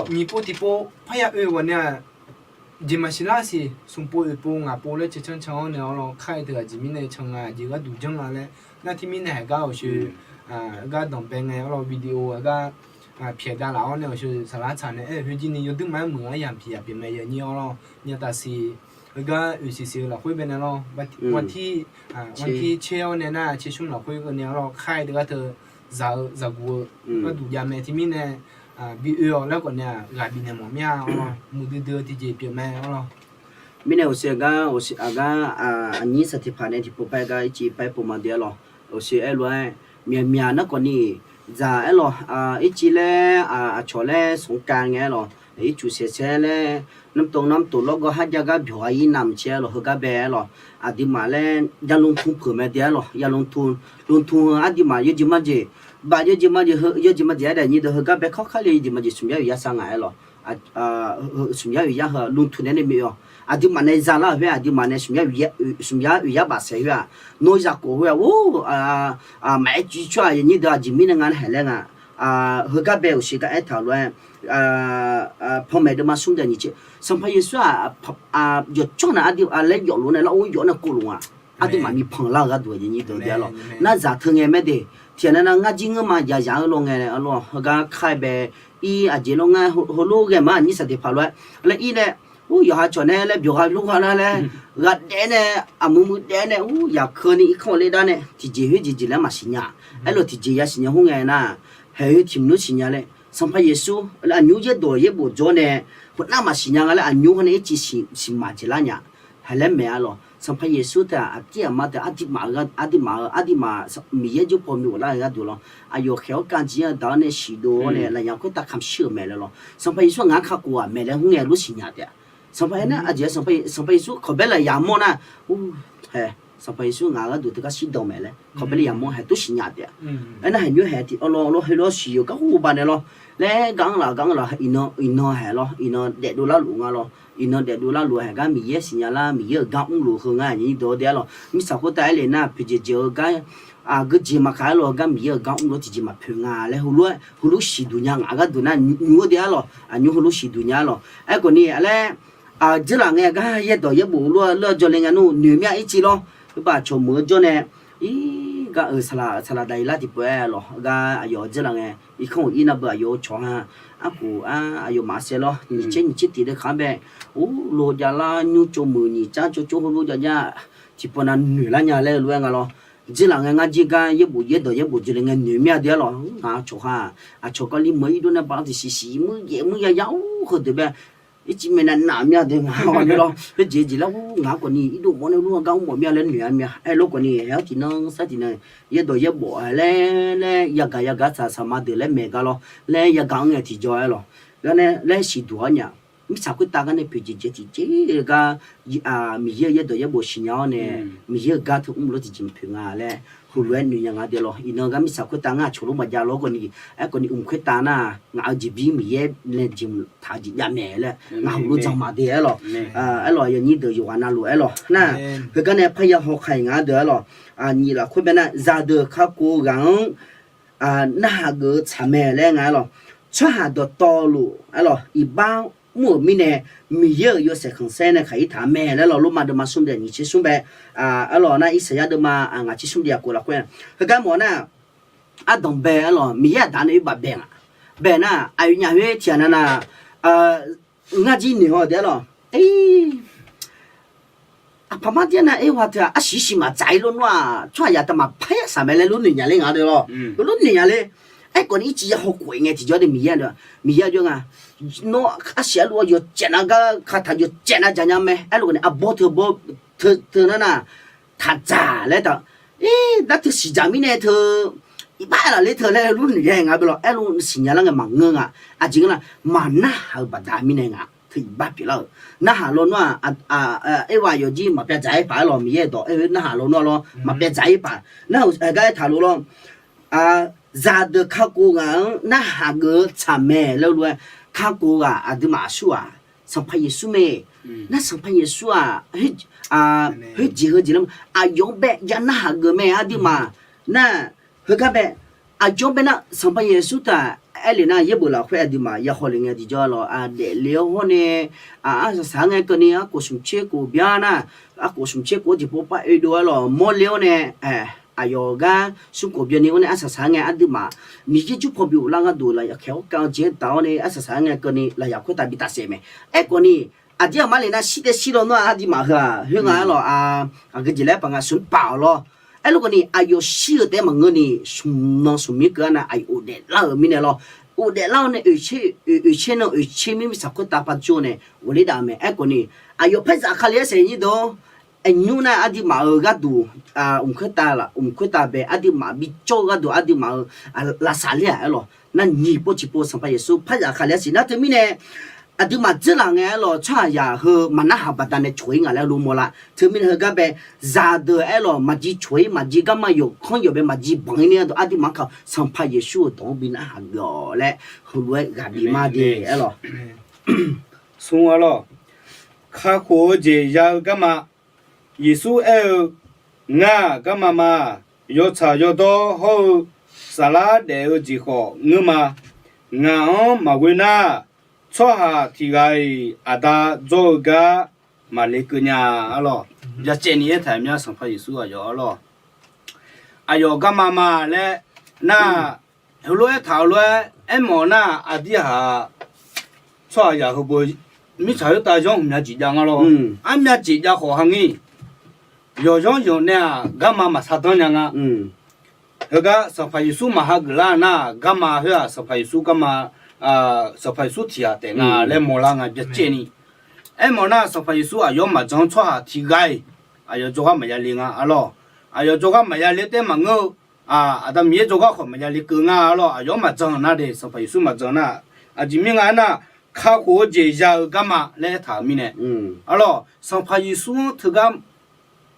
Nyiq pov tiqpov parya oe ghawq nae-aq, jeq maqsiq lar siq, smq pov oeq pov ngaq pov laer cae canr can-awr nae-awr lawr, kar-e teu aqjeq mirnae can nga, aqjeq gharduq janr nga laer. Nar tiq mirnae haiq gar awqshoe, gar danqbae ngae-awr lawr, video-a gar pyaeqdav laf-awr nae awqshoe saqlar tsaq nae aer-eu khoer jir ni yawduir ma-aer muiq-anr yamq piq yamq pyeuf mae yawnyir-awr lawr, nya taf siq. Heugar oeq siq siq-eu lafkhoer bae nae lawr, วันที่ วันที่ caer-awr nae nar caer smr lafkhoer keuvni-awr lawr, kar-e teugar teu zaq-eu zaqguq-eu gharduq jav mae tiq mirnae, bi oe-awq laer khawf nae-aq ghaq bifnaeq mawf mir-a-awr lawr, muiqdui dui-eu tiqjeq pyeuf mae-awr lawr. Mirnae awqshoe gar, awqshoe aqgar, aqnyir saq tiqpaq nae tiqpov paer gar ircif paer pov ma de-awr lawr. Awqshoe aerlof-aer, myaqmyaq nar khawfni, dzaq aerlawr, ircif laer, aqcawq laer smq kav ngae aerlawr, ircuf saeqsaer laer, namtof namtof lawrgawv har jav gar byawq-a ir navmaqtser aerlawr, heugar bae aerlawr, aqduimaf laer ya ลงทุน peuq mae de aerlawr, ya ลงทุน, ลงทุน heu aqduimaf yawjeq majeq, baf yawjeq majeq heu, yawjeq majeq aer dae nyir deuq heugar bae kawrkar le yawjeq majeq smq yar oeq yar sar ngaq aerlawr, smq yar oeq yar heu ลงทุน nae nae myoe-awq. Aqduimaf nae zalar-euq khoer aqduimaf nae smq yar oeq yar bafsaef khoer-aq, nawr zaq khof khoer-aq, or, maqaer cuiv cawr-aq yawnyir deuq aqjeq mirnae nga laer haeq laer nga. heugar bae-euq siq gar aertaq-euq lof-aer, Panmaeq deuvma smr daef nyiq tser, Sanqpaq Yeqsur-aq, yawqtsawrnae aqdui laer yawfluf nae lar-or yawf nae kovluf nga. Aqduimaf miqpanq lar-eu gharduq aqyuif aqnyir deuq-eu de arlawq. Nar zaq teu ngae maerde. Tiqghaq nar nar ngar jir ngeurma yaqyaq-eu law ngae arlawq, heugar kar-aer bae ir aqjeq lawr ngar heulof ghae ma nyir saqdeq paq lof-aer laer ir nae, ur yawqha cawq nae laer byawq gha lur gha lar laer ghaqdaef nae, aqmuiq muiqdaef nae ur yaqkeuv ni irkanr ler dar nae tiqjeq khoerjeq jeq laer maqsiq nya. Aerlof tiqjeq yasiq nya khoer ngae nar, haeq-eu tiq mq nmr siqnya laer Sanqpaq Yeqsur aqnymr yaerdawq yaerbof jawr nae, khoernar maqsiq nya nga laer aqnymr hawr nae ircif siqmaq jeq lar nya. Haeq laer maeq arlawq, Sanqpaq Yeqsur teu-aq aqdir aqma teu aqduimaf-eu aqduimaf-eu aqduimaf Miqyaer jawr paw myof lar-eu gharduq lawr, aqyawf khaeq-awr kavjir-anr daq-awr nae shiq dov-awr nae lafyaq khoertav kamq shir-euq maeq laer lawr, Sanqpaq Yeqsur-aq ngaq-anr kakhof-aq maeq laer hmr ngae lof siqnya taef-a. Sanqpaq aernar aqjeq Sanqpaq Yeqsur kawqbaer lafyaq mawr nar, ur, haeq Sanqpaq Yeqsur ngaq-euq gharduq teugar shirdan maeq laer kawqbaer lafyaq mawr haeq tov siqnya taef-a. Aernar haeq nymr haeq tiq awr lawr lawr heulof siq-euq gar hu ba nae lawr, laer gar-anr laf gar-anr laf iqnan iqnan haeq lawr, iqnan daefdov larluf nga lawr, iqnan daefdov larluf haeq gar Miqyaer siqnya lar Miqyaer-euq gar mrluf heu ngar nyir deuq-eu de arlawq. Mirtsaq khoertav aer le nar poeqjeq jeq-eu gar, aqgeujeq maqkaq arlawq gar Miqyaer-euq gar mrluf tiqjeq maqpoeq nga laer heulof-aer heulof siqduq nya ngaq gharduq nar nymr-eu de arlawq, aqnymr heulof siqduq nya arlawq. Aerkhawf ni laer, dzeurlaf ngae gar yaerdawq yaerbof lor-eu jawrle ngae nmr noeq mir-a ircif lawr. Heubaq cawq meuq-eu jawr nae, ir gar-euq saqlaq saqlaq daqir lar tiqpov-aer lawq gar aqyawf dzeurlaf ngae irkanr-euq ir nar beu aqyawf-eu cawq ha, arkhof ar aqyawfmaf saev lawr nyiq tser nyiq tser tiq dae kaq-anr bae, ur lo jav lar nymr tsov meuq nyiq car tsov tsov heulof jav jar tiqpov nav noeq lar nya laer lof-aer nga lawr. Dzeurlaf ngae ngar jir gar yaerbof yaerdawq yaerbof jawrle ngae noeq mir-a de arlawq, ngaq-eu cawq ha, aqcawq kawvli meuq-eu ir dov nae baf tiqsiq siq muir yaef muir ya ya-or heudeuq bae, ircif maeqnaeq naf mir-a de ngaq-awq ni lawr. Khoerjeq jeq laer ur ngaq-anr khawf ni irdov mawf nae lur-a gar mr mawf mir-a laer noeq-a mir-a. Aerlof khawf ni haeq-awr tiqnan sar tiqnan yaerdawq yaerbof laer laer yagaq yagaq tsaq saqma deuq laer maeq gar lawr laer yagaq-anr ngae tiqjawr aer lawq. Gar nae laer siqduq-awr nya. Mirtsaq khoertav gar nae poeqjeq jeq tiqjeq-eu gar Miqyaer-euq yaerdawq yaerbof siqnya-awr nae, Miqyaer-euq gar teu mrluf-eu tiqjeq maqpoeq nga laer heulof-aer noeq nya nga de lawr. Iqnan gar mirtsaq khoertav ngar aqcawq lof maqjav lawr khawf ni, aerkhawf ni mq khoertav nar ngaq-eu jeqbir Miqyaer nae jeq taq jeq javmaeq laer ngaq heulof jan ma de aer lawq. Aerlawq yawnyir deuq yawqghaq navluf aer lawq nar, heugar nae parya hawkaq-iq nga deuq aer lawq. Nyiq lafkhoer bae nar zaqdeuq kakhof ghaq-anr narhaq geuf-eu tsaq mae laer nga aer lawq. Tsawrhaq dawqtawvluf aer lawq iqbax mr-euq mirnae Miqyaer-euq yawshaef khanqsaer nae khaq-ir taq-a mae laer lawq. Lormav deuvma smr daef nyiq tser smr bae aer lawq nar Irsaqyar deuvma ngaq tser smr daef yaqkov lafkhoer heugar mawf nar, ardanq bae aer lawq Miqyaer aqda nae oer baf bae nga. Bae nar aqyawfnyaf khoer tiqghaq nav nar, ngar jir noeq-awr de aer lawq. Aqpaq mar dir nar Erwa teu-aq arsiq siq maqdzaq-ir lor nar-aq tsawrhaqzaq taq maqpar yar saq mae laer lor noeq nya le nga de lawq. Lor noeq nya le. Aerkhawf ni ircif ya hawkhof-iq ngae tiqjawr de Miqyaer-a, Miqyaer-a jawr nga. Nawr arsiq arluf-awr yawcaev nav gar kataq yawcaev nav dzaq nya mae. Aerlof khawf ni arbawr teu bawr teu nar nar taqdzaq laer taq. Dar teu siqdzaq mirnae teu iqbax laf ler teu laer lor noeq ya nga be lawq. Aerlof siqnya lar ngae maqngeur nga. Aqjeq ngeur nar maqnarhaq-eu baqda mirnae nga. Teu iqbax pyeuflar-euq narhaq lawnmr-aq, Erwa yawqjir maqbyav dzaq-ir paq aer lawq. Miqyaer dawq aer-eu narhaq lawnmr-a lawr maqbyav dzaq-ir paq nar-euq aqgar aertaq lof lawr. Zaqdeuq kakhof ghaq-anr narhaq geuf-eu tsaq mae laer lof-aer kakhof ghaq aqduimaf aqsur-aq Sanqpaq Yeqsur mae. Nar Sanqpaq Yeqsur-aq khoerjeq heujeq laer aqyawf-anr bae ya narhaq geuf mae aqduimaf. Nar heugar bae aqjawr bae nar Sanqpaq Yeqsur taq aer le nar yaerbof lafkhoer aqduimaf ya haw le ngae tiqjawr lawq. Daefle-awr hawr nae arsaq saq-aer ngae keuvni arkhof smq tser khof byan nar, arkhof smq tser khof-awr tiqpov par oedov-aer lawq mawrle-awr nae aqyawf gar smrkhof byanni-awr nae arsaq saq-aer ngae aqduimaf Miqyaer jawr paw bi ghoflar gharduq lafyaq khaeq-awr kav-eu jeq-aer taq-awr nae arsaq saq-aer ngae keuvni lafyaq khoertav bi tafsaef mae. Aerkhawf ni aqdir aqmar le nar shir tae shir lawnmr-a aqduimaf heu-aq khoer nga aer lawq. Aqgeujeq laer paq nga smq paf-awq lawr. Aerlof khawf ni aqyawf shir-eu taef-aer maqngeur ni smq nan smq mir keuv-a nar aqyawf ghofdaef lar-euq mirnae lawr. Ghofdaef lar-awr nae oeqtser nan oeqtser mir mirtsaq khoertav par jawr nae ghofler dav-eu mae. Aerkhawf ni aqyawf parzaq kali-aer saeq nyir deuq-or, aqnymr nar aqduimaf-euq gharduq mq khoertav laf mq khoertav bae aqduimaf bi jawr-eu gharduq aqduimaf-euq lavsav ler-aq aer lawq. Nar nyiq pov tiqpov Sanqpaq Yeqsur parzaq kali-aer siq nar teumirnae aqduimaf dzeurlaf ngae aer lawq tsawrhaqzaq heu maqnarhaq baqdanae coq-ir nga laer lormaw lar. Teumirnae heugar bae zaqdeuq aer lawq maqjiv coq-ir maqjiv garma yawqkanr yawq bae maqjiv banq-ir ni aqduimaf-anr kaq Sanqpaq Yeqsur-euq dawq-anr bi narhaq geuf-awq laer heulof-aer ghaq bif ma de aer lawq. Smr aer lawq. Kakhof-eu jeq ya-eu garma. Yeqsur aer-eu, Ngar-aq garma ma. Yawtsaq yawdawr hawr-eu saflar daef-eu jeq khawf ngeur ma. Ngaq-anr maqghoe nar, tsawrhaq tiq ghaq-iq aqda dzawr-eu gar maqle keuv nya. Arlawr, byacaevni aertaq-euq mya Sanqpaq Yeqsur aqyawf arlawr, aqyawf garma ma laer nar, heulof-aer taq-eu lof-aer aermawf nar, aqdirhaq tsawrhaqzaq heubo mirtsaq khoertav yanr hmq myav jeq jav nga lawr. Armyav jeq jav khawf ha ngir, yawqyanr yawq nae-aq garma maqsar danr nya nga. Heugar Sanqpaq Yeqsur maqhageuf lar nar, garma khoer-aq Sanqpaq Yeqsur garma, Sanqpaq Yeqsur tiq ghaq taef nga laer mawrlar nga byacaevni. Aermawf nar, Sanqpaq Yeqsur aqyawf maqjan tsawrhaq tiq ghaq-iq aqyawf jawrgar maqya le nga arlawr. Aqyawf jawrgar maqya le taef maqngeur-eu, Aqda Miqyaer jawrgar khawf maqya le keuv nga arlawr. Aqyawf-anr maqjan nar de, Sanqpaq Yeqsur maqjan nar, aqjeq mir nga aernar, kakhof-eu jeq ya-eu garma laer aertaq-euq mirnae, arlawr, Sanqpaq Yeqsur-anr teugar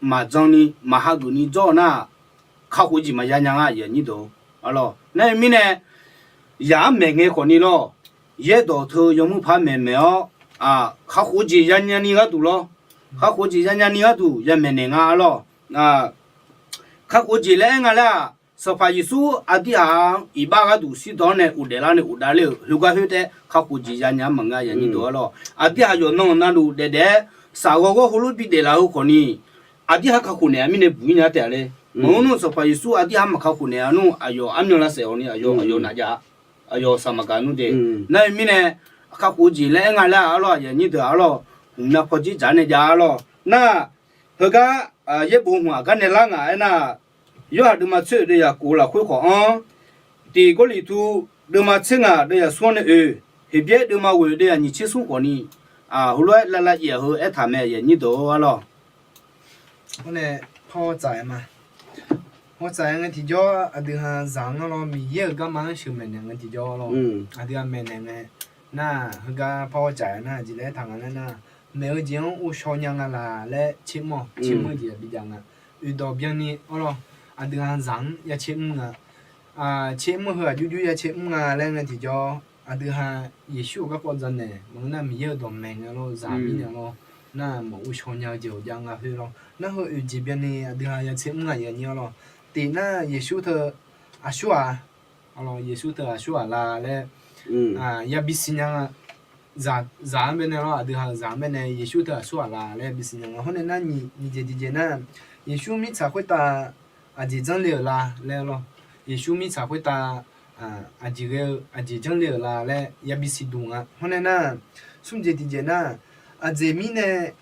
maqjan ni maqhageuf ni jawr-eu nar, kakhof-eu jeq maqya nya nga, aqyuif aqnyir deuq-or. Arlawr, nar-eu mirnae, yaq-anr maeq ngae khawfni lawr, yaerdawq teu yawmuiq par maeqmaeq-awr, kakhof-eu jeq yanya ni gharduq lawr, kakhof-eu jeq yanya ni gharduq yamaeq naeq nga arlawr. Kakhof-eu jeq laer aer nga laer-aq, Sanqpaq Yeqsur aqdirhaq-anr iqbax gharduq shirdan-awr nae ghofdaef lar nae ghofdav ler-euq khoergar khoer taef-aer kakhof-eu jeq yanya maqngeur, aqyuif aqnyir deuq arlawr. Aqdirhaq yawqnan navluf daefdaef-aer safghawr ghawr heulof bidaef laf-eu khawfni, aqdirhar kakhof naeq-a mirnae buq-ir nya taef-a le. Maqngeur nmr, Sanqpaq Yeqsur aqdirhar maqkakhof naeq-a nmr, aqyawf armyan lavsaef-awq ni aqyawf aqyawf navjav-a, aqyawf saq maqgaq nmr de. Nar-eu mirnae, kakhof-eu jeq laer aer nga laer-aq arlawr, aqyuif aqnyir deuq arlawr, hmq myav pawjir dzaq-ar nae jav arlawr. Nar, heugar yaerbof hmq aqgar nae lar ngaq aernar, Yorhaq deuvma tser oeq deuvyaq kof lafkhoer khawf-anr, tiq Gawrliqtu deuvma tser ngaq deuvyaq smr-anr nae oe, Heqbyaer deuvma ghoeq deuvyaq nyiq tser smr khawfni, heulof-aer lavlav yaef-eu aertaq mae, aqyuif aqnyir deuq-or arlawr. Hawr nae, par hawtsaf-aer ma. Hawtsaf-aer ngae tiqjawr aqdui ha zaq-anr arlawr, Miqyaer-euq garma-anr sheuqmaeq naeq ngae tiqjawr arlawr. Aqdui ha maeqnaeq ngae nar, heugar par hawtsaf-aer nar, aqjeq laer aertaq nga laer nar, maeq-eu jeq-anr ghovshaw nya nga laq laer tsermr-awq, tsermr-eu jeq-aq bijav nga. Oeqdawq byanni arlawr, aqdui ha zaq-anr ya tsermr nga. Tsermr-eu heu aqjox jox ya tsermr nga laer ngae tiqjawr, aqdui ha Yeqsur-euq garkawv dzaqnaeq maqngeur nar, Miqyaer-euq dawqmaeq nga lawr, zaq mirnae lawr, nar maqghovshaw nya-eu jeq-awq jav nga khoer lawr. Nar heu oeq jeq byanni aqdui ha ya tsermr nga, aqyuif aqnyir arlawr. Tiq nar, Yeqsur teu aqsur-aq, Yeqsur teu aqsur-aq la laer yabi siqnya nga. Zaq-anr baenae lawr, aqdui ha-euq zaq-anr baenae Yeqsur teu aqsur-aq la laer yabi siqnya nga. Hawr nae nar, nyiq jeq tiqjeq nar, Yeqsur mirtsaq khoertav aqjeq janrle-euq la laer lawr. Yeqsur mirtsaq khoertav aqjeq ghae-eu aqjeq janrle-euq la laer yabi siqduq nga. Hawr nae nar, smr jeq tiqjeq nar, aqjeq mirnae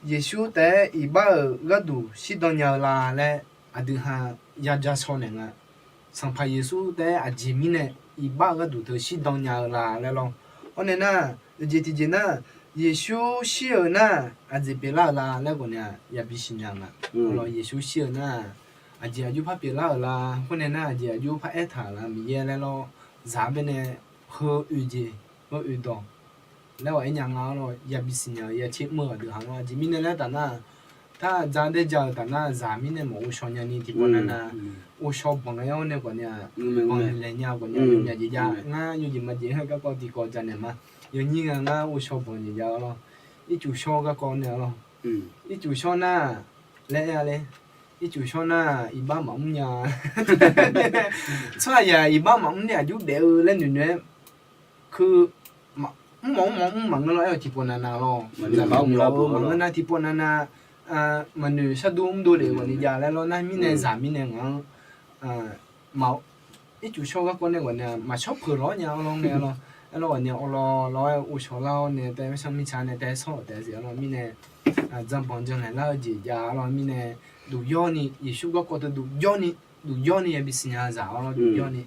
Yeqsur taef-aer iqbax-euq gharduq shirdan nya-eu la laer aqdui ha ya ja shaw naeq nga. Sanqpaq Yeqsur taef-aer aqjeq mirnae iqbax-eu gharduq teu shirdan nya-eu la laer lawr. Hawr nae nar, oeq jeq tiqjeq nar, Yeqsur shir-euq nar aqjeq pyeuflar-euq la laer ghawqni-aq yabi siqnya nga. Yeqsur shir-euq nar aqjeq aqjox par pyeuflar-euq la, khoer nae nar aqjeq aqjox par aertaq-euq la Miqyaer laer lawr, zaq-anr baenae heu oeq jeq, heu oeq dawq laer ghaq aer nya nga arlawr, yabi siqnya-eu ya tsermr-eu aqdui ha lawr. Aqjeq mirnae laer taf nar, tar dzaq daer ja-euq taf nar, zaq mirnae maqghovshaw nyani tiqpawf navnav, ghovshaw banq-aer-awr nae ghawqni-aq, banq laeq nya ghawqni-aq, yawmyaq jeq jav. Ngar yawjeq majeq-anr garkawv tiqkawv dzaq naeq ma. Yawnyir nga ngar ghovshaw banq jeq jav-eu lawr. Ircuf shawr garkawv nae lawr. Ircuf shawr nar, laer aer-a le. Ircuf shawr nar iqbax maqmr nya. Tsawrhaqzaq iqbax maqmr ni aqjox daef-eu laer noeqnoeq-aer, mrmawf mrmawf mr maqngeur lawr aer-awq tiqpawf navnav lawr. Maqnoeq maqmr lawr, maqngeur nar tiqpawf navnav, maqnoeq shardov mrdov lef ghawqni jav laer lawr nar mirnae zaq mirnae ngaq-anr ircuf shawr garkawv nae ghawqni-aq maqshawr peuq lawr nya lawr ngae lawr. Aerlawr ghawqni-aq awlawr lawr-aer ghovshaw lar-awr nae taef-aer sanr mirtsa nae taef-aer sanr-awq taef-aer zif-a lawr mirnae, aqdzan banq janlaeq lar-eu jeq jav-a lawr mirnae, duqyawr ni Yeqsur garkawv teu duqyawr ni, duqyawr ni yabi siqnya zaq-awr lawr duqyawr ni.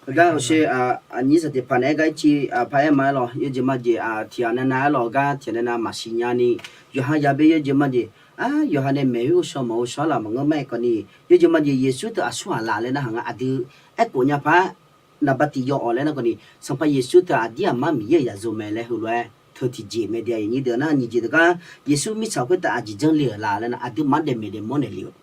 Heugar-awq sher, aqnyir saq tiqpaq naeq-aer gar ircif paq-aer ma-aer lawr, yawjeq majeq tiqghaq navnav-aer lawr gar tiqghaq navnav maqsiq nya ni, yawqha yabi yawjeq majeq, yawqha nae maeq-eu ghovshaw maqghovshaw-ar laf maqngeur ma-aer kawvni, yawjeq majeq Yeqsur teu aqsur ghaq la laer narhaq nga aqdui aerkhof nya paq-aer naqba tiq yaw-awq laer nar kawvni, Sanqpaq Yeqsur teu aqdir aqmar Miqyaer-euq zaqyo mae laer heulof-aer teu tiqjeq mae de, aqyuif aqnyir deuq nar nyiq jeq deuq gar, Yeqsur mirtsaq khoertav aqjeq janrle-euq la laer nar aqduimaf-anr daef maeq daef mawr naeq le-euq.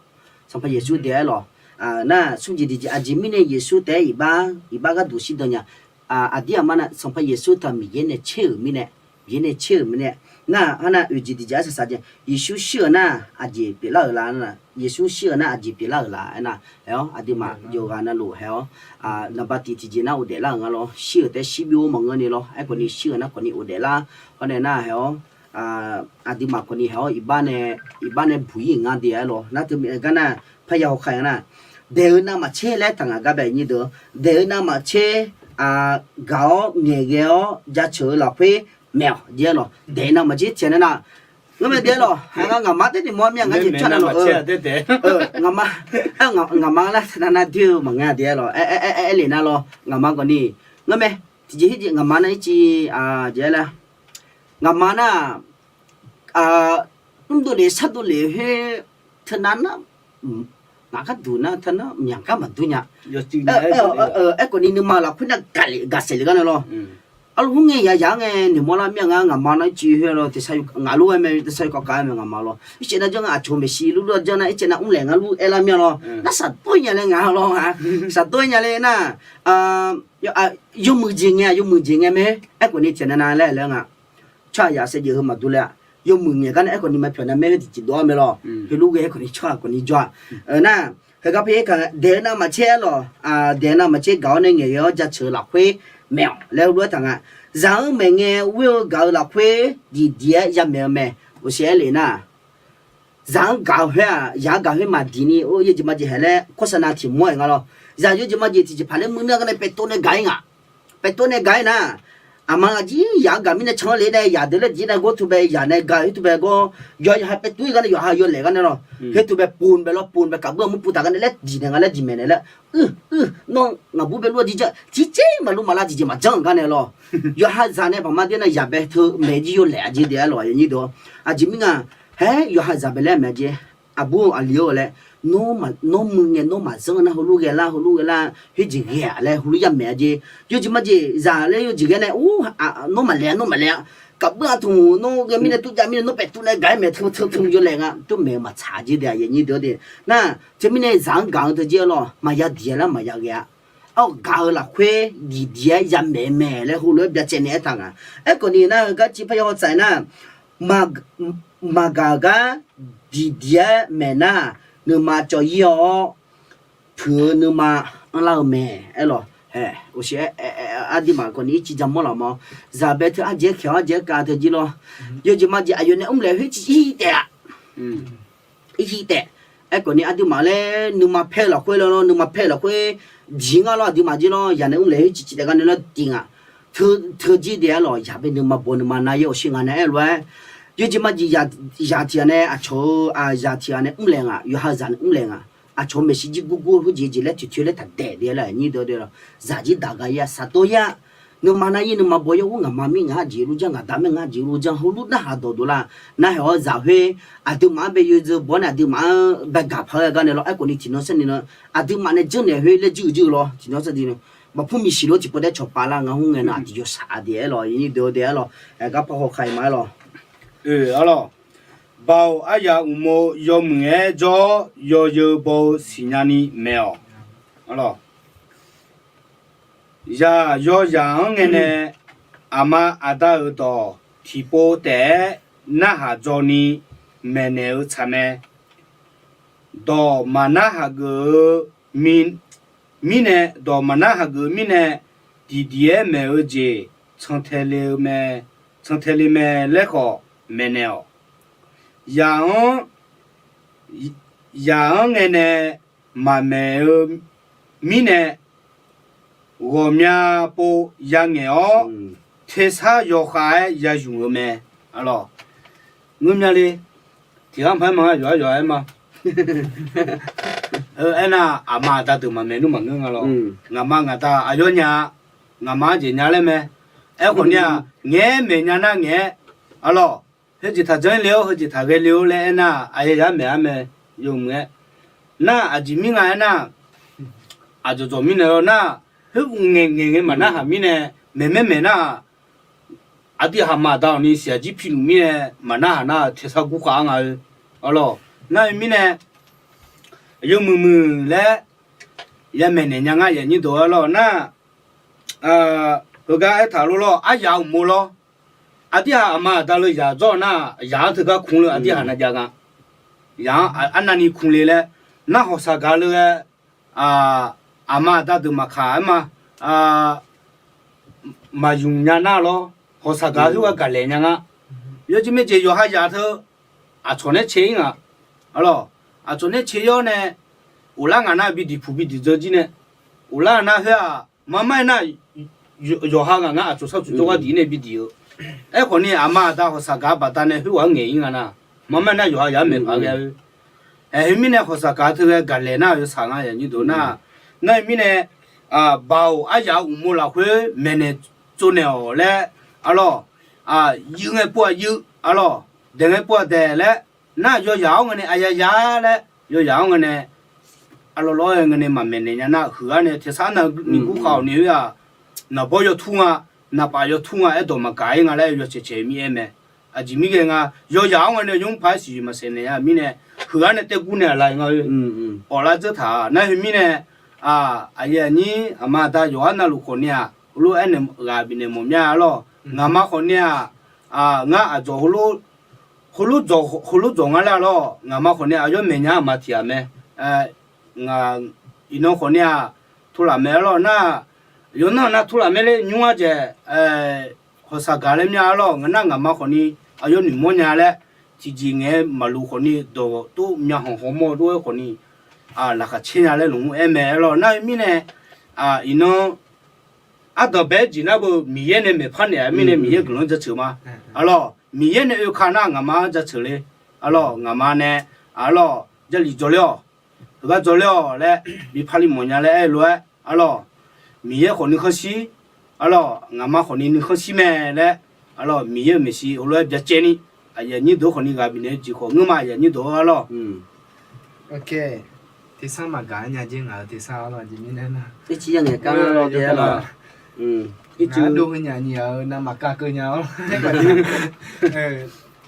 Sanqpaq Yeqsur daef-aer lawq. Nar smr jeq tiqjeq aqjeq mirnae Yeqsur taef-aer iqbax, iqbax gharduq shirdan nya. Aqdir aqmar nar Sanqpaq Yeqsur teu Miqyaer nae caer-euq mirnae, Miqyaer nae caer-euq mirnae, Nar-aq, arnav oeq jeq tiqjeq arsaq saq jeq, Yeqsur shir-euq nar aqjeq pyeuflar-euq la nar, Yeqsur shir-euq nar aqjeq pyeuflar-euq la aernar, haer-awr aqduimaf yawqghaq navluf haer-awr, naqba tiq tiqjeq nar ghofdaef lar-euq nga lawr. Shir-euq taef shir byov maqngeur ni lawr. Aerkhawf ni shir-euq nar khawf ni ghofdaef lar. Hawr nae nar haer-awr, aqduimaf khawf ni haer-awr iqbax nae, iqbax nae buq-ir-euq nga de-aer lawr. Nar teumirnae aergar nar, parya hawkhaeq nga nar, daeq-eu navmaqtser laer taq ngaq gar bae nyir deuq-awr, daeq-eu navmaqtser gaq-awr ngaeqghae-awr jaceuq-eu lafkhoer maeq-awq jeq-aer lawr. Daeq-eu navmaqtser tiqnae nar, ngeurmae de-aer lawr. Haer ngar ngaqma taef tiq mawr mir-a ngar jeq pyar nar lawr-eu, ngaqma, ngaqma lar teunav nar doer-eu maqngeur de-aer lawr. Aer, aer, aer, aerlef nar lawr, ngaqma khawf ni, ngeurmae, tiqjeq her jeq ngaqma nar ircif jeq-aer lar, ngaqma nar mrdov lef sardov lef khoer teunav nar, ngaq gharduq nar teunav myaq gar maqdur nya. Aerkhawf ni nuima lafkhoer nar gaqsaef lef gar nae lawr. Arluf hmr ngae yaq yaq-anr ngae noeqmawr lar mir-a ngar ngaqma nar ircif khoer lawr, ngaq luf-aer mae tersar yawkawv kav-aer mae ngaqma lawr. Ircaev nar janr nga aqcawq maeqshi lur lur-a janr nar ircaev nar mrlaeq ngar lur aer lar mir-a lawr. Nar shaqdawr nya laer ngaq lawr nga. Shaqdawr nya laer nar, yawmuiq jeq ngae-a, yawmuiq jeq ngae mae. Aerkhawf ni tiqnae nav laer laer nga. Tsawrhaq yaq saevdzeuf heu maqdur le-a. Yawmuiq ngaeq gar nae aerkhawf ni maqpyawq nar maer-eu tiqjeq dov-awr mae lawr. Heulof ghae aerkhawf ni tsawrhaq khawf ni jawr-a. Nar, heugar par-aer ka daeq-eu navmaqtser-aer lawr, daeq-eu navmaqtser gaq-awr nae ngaeqghae-awr jaceuq-eu lafkhoer maeq-awq laer heulof-aer taq nga. Zaq-anr maeq ngae ghoer-eu gaq-eu lafkhoer diqdiq-aer yamaeq-eu mae. Uqshaef aerlef nar, zaq-anr gaq-eu khoer-aq, yaq-anr gaq khoer maqdiq ni or yawjeq majeq haeq laer โฆษณา tiq mawr-aer nga lawr. Zaq yawjeq majeq tiqjeq paq laer muir nar gar nae paeftof nae gaq-ir ngaq. Paeftof nae gaq-ir nar, aqma aqjir yaq-anr gaq mirnae can-anr le nae yaq deuq laer diq nae gawr teu bae yaq nae gaq khoer teu bae gawr, yawqha yawqha paeftof-ir gar nae yawqha yawlaeq gar nae lawr. Khoer teu bae pov bae lawr, pov bae kaqbur-anr mur pov taq gar nae laer diq naeq nga laer diq maeqnaeq laer, uir uir nawr ngaqbur bae lur-a jir janr tiqjeq maqlur maqlar tiqjeq maqjanr-euq gar nae lawr. Yawqha zaq nae baqma der nar yaq bae teu maeq jir yawlaeq-a jeq de-aer lawr aqnyir deuq-awr. Aqjeq mirnae, haer yawqha zaq bae laer maeq-a jeq. Aqbur-eu aqli-or laer, nawr muiq ngae nawr maqzanr nar heulof ghae lar heulof ghae lar khoerjeq ghae-aq laer heulof yar maeq-a jeq. Yawjeq majeq zaq laer yawjeq ghae nae, nawr maqlaeq-a nawr maqlaeq-a. Kaqbur-anr tmq nawr ghae mirnae tov jav mirnae nawr paeftof nae gaq-aer maeq teu teu teu yawlaeq nga tov maeq-eu maqtsaq jeq de aqnyir deuq-awr de. Nar teumirnae zaq-anr gaq-eu teu jir-aer lawr maqya diq-aer lar maqya ghae-a. Ar gaq-eu lafkhoer diqdiq-aer yamaeq mae laer heulof-aer byacaevni aertaq nga. Aerkhawf ni nar heugar civ parya haw tsaq-aer nar, maqgaq-euq gar diqdiq-aer maeq nar, nuima cawv-ir-awr puiq-eu nuima anrlar-eu mae. Aerlawq, uqshaef aqduimaf khawf ni ircif ja mawr laf ma. Zaq bae teu ardzaeq-aer kaeq-awr ardzaeq-aer kav teu jir lawr. Yawjeq majeq aqyawf nae mrlaeq khoer civ-ir taef-a. Ircif taef. Aerkhawf ni aqduimaf laer nuima paer-eu lafkhoer lawr nuima paer-eu lafkhoer diq ngar lawr aqduimaf jir lawr yaq nae mrlaeq khoer civ civ taef gar nae lawr diq nga. Teu jir de-aer lawq yaq bae nuima baw nuima nar yaer awqshir nga nae aerlof-aer, yawjeq majeq zaq tiq ghaq nae aqcawq-eu zaq tiq ghaq nae mrlaeq nga, yawqha zaq nae mrlaeq nga. Aqcawq-eu maeqshi jir gurgur khoerjeq jeq laer toeqtoe laer taqdaeq de-aer lawq aqnyir deuq-awr de lawq. Zaqjir daq ga-ir-a saqdawr-ir-a. Nuima nar-ir nuima baw-ir-a ur ngaqma mir ngaq-anr jeq lur janr ngaqda mir ngaq-anr jeq lur janr heulof narhaq dawqdov lar. Narhaq-awr zaq khoer aqduimaf-anr bae yawzeu baw-awr nae aqduimaf-anr bae gaq paq-aer gar nae lawr. Aerkhawf ni tiqnan sarni nan aqduimaf nae janrnaeq khoer laer jir-eu jir-eu lawr tiqnan sarni nan. Maqpur miqsiq lof tiqpov daer cawqpav lar ngar hmr ngae nar aqduq yawshaq-a de-aer lawq aqnyir deuq-awr de-aer lawq. Aqgar par hawkhaeq ma-aer lawq. Oe, arlawq. Baoq aryaq uqmov yawmuiq-aer jawr-awr yawzeu baw-eu siqnya ni maeq-awq. Arlawq. Zaq yawzaq-anr ngae nae aqma aqda-euq dawq tiqpov taef-aer narhaq dzaw ni maeqnaeq-eu tsaq mae. Dawq maqnar hageuf-eu mirnae, dawq maqnar hageuf-eu mirnae, diqdiq-aer maeq-eu jeq cantae le-eu mae, cantae le mae laer khawf maeqnaeq-awq. Zaq-anr, zaq-anr ngae nae maqmaeq-eu mirnae, ghawqmya pov yangaeq-awr, tersar yawkhav-aer yazmq-eu mae. Arlawq, ngeur mya le. Tiq ghaq maqpar ma, yawqha yawqha-aer ma. Aernar, aqma aqda deuq maqmaeq nmr maqngeur nga lawr. Ngaqma ngaqda aqyawf nya, ngaqma-anr jeq nya laer mae. Aerkhawf ni-aq, ngaeq-aer maeq nya nar ngaeq-aer, arlawq, heujeq taq janr le-awr heujeq taq ghae le-awr laer aernar, aqyawf yar maeq-ar mae. Yawmuiq-aer nar, aqjeq mir nga aernar, aqdzawq dzawq mirnae lawr nar, khoer ngaeq ngaeq ngae maqnar haq mirnae, maeqmaer maeq nar-aq, aqdui haqma aqda-awq ni siq aqjir piluf mirnae maqnar haq nar-eu tersar gurkhav-ar nga-eu. Arlawq, nar-eu mirnae, yawmuiq muiq laer yamaeq naeq nya ngar yaf nyir deuq-ar lawr nar, heugar aertaq lor lawr, aryaq uqmov lawr. Aqdirhaq aqma aqda leu yaq dzawr nar, yaq-anr teugar kur leu aqdirhaq nav jav nga. Yaq-anr arnavni kur le laer, nar hawqshaq gaq leu-aer, aqma aqda deuq maqkaq-aer ma, maqyuf nya nar lawr, hawqshaq gaq khoerghaq gaqlaeq nya nga. Yawjeq maeqjeq yawqha yaq teu aqcawq nae cae-ir nga. Arlawq, aqcawq nae cae-awr nae, uqlar ngaq nar bi diq puq bi diq dzeur jir nae, uqlar nar khoer-aq, marmar-aer nar, yawqha ngaq ngar aqcawq sharcuf jawrgar diq-ir nae bi diq-eu. Aerkhawf ni aqma aqda hawqshaq gaq baqdanae khoerghaq-anr ngaeq-ir nga nar, marmar nar yawqha yaq-anr maeqpaq ghae-eu. Ae, khoermirnae hawqshaq gaq teu ghae gaqlaeq nar yawshaq nga yaq nyir deuq nar. Nar khoermirnae, baoq aryaq-euq uqmov lafkhoer maeqnaeq tsovnaeq-awq laer, arlawq, yuir ngae pov-aq yuir, arlawq, daeq ngae pov-aq daeq laer, nar yawyaq-awr ngae nae aqya ya laer yawyaq-awr ngae nae, arlawq lawr-aer ngae nae maqmaeqnaeq nya nar, huiq-ar nae tersar nav ni gurkhav-awq ni khoer-aq, naqbawr yawtur nga, naqpaf yawtur nga, aerdawq maqgaq-ir nga laer yawcaeq caeq mir-aer mae. Aqjeq mirghae nga, yawyaq-awr ngae nae yawmr paq-aer siqyoeq maqsaef naeq-a mirnae, huiq-ar nae taergur naeq-a la nga-eu. Awqlar dzeur taq-a nar khoermirnae, aqyuif aqnyir aqma aqda yawqghaq navluf khawf ni-aq, heulof-aer nae ghaq bifnaeq mawf mya-a lawr. Ngaqma khawf ni-aq, ngar aqdzawq heulof dzawq nga laer lawr. Ngaqma khawf ni aqyawf maeqnya aqma tiq ghaq mae. Iqnan khawf ni-aq, turlaf mae-a lawr nar, yawqnan nar turlaf mae laer nymr-ar jaeq, hawqshaq gaq laer mya-a lawr. Ngaq nar ngaqma khawf ni aqyawf noeqmawr nya laer, tiqjeq ngaeq-aer maqluf khawf ni dawq tov myav hanq hawmawr dov-aer khawf ni, laqkhaq caer nya laer lmq-aer mae-a lawr. Nar khoermirnae, iqnan ardanq bae-aer jeq nar beu Miqyaer nae maeqpar naeq-a mirnae Miqyaer guiqlanq-anr jaceuq ma. Arlawr, Miqyaer nae oeka nar ngaqma-anr jaceuq le. Arlawr, ngaqma nae, arlawr, Jarlif dzawrler-awq, heugar dzawrler-awq laer bi parli mawfnya laer aer-eu lof-aer, arlawr, Miqyaer khawf nuikhanr shir, arlawr, ngaqma khawf ni nuikhanr shir mae laer, arlawr, Miqyaer-euq maeqshi heulof-aer byacaevni, aqyuif aqnyir deuq khawf ni ghaq bifnaeq-eu jeq khawf ngeurma aqyuif aqnyir deuq-a lawr. Tersar maqgaq-aer nya jer ngaq-eu tersar-a lawr, aqjeq mirnae nar. Ircif ya ngaeqkar lawr de-a lawr. Ircif dov heu nyaf nyiq-aq-eu navmaqkav keuv nya-awr lawr.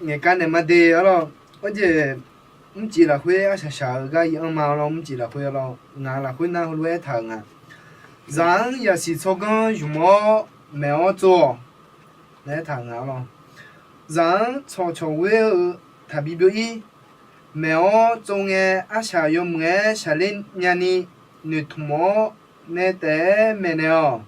Ngaeqkar naeq ma de-a lawr. Arjeq mrcif lafkhoer arshaq shaq-eu gar ir-anr ma lawr, mrcif lafkhoer-a lawr. Ngaq lafkhoer nar heulof-aer taq-euq nga. Zaq-anr yasiq tsawrganr ymq-awr maeq-awr tsov-awq laer taq-euq nga lawr. Zaq-anr cawqcawq ghoer-eu taqbi byov-ir. Maeq-awr tsov ngae, arshaq yawmuiq-aer shaqler nyani noeqtmq-awr nae taef-aer maeqnaeq-awq.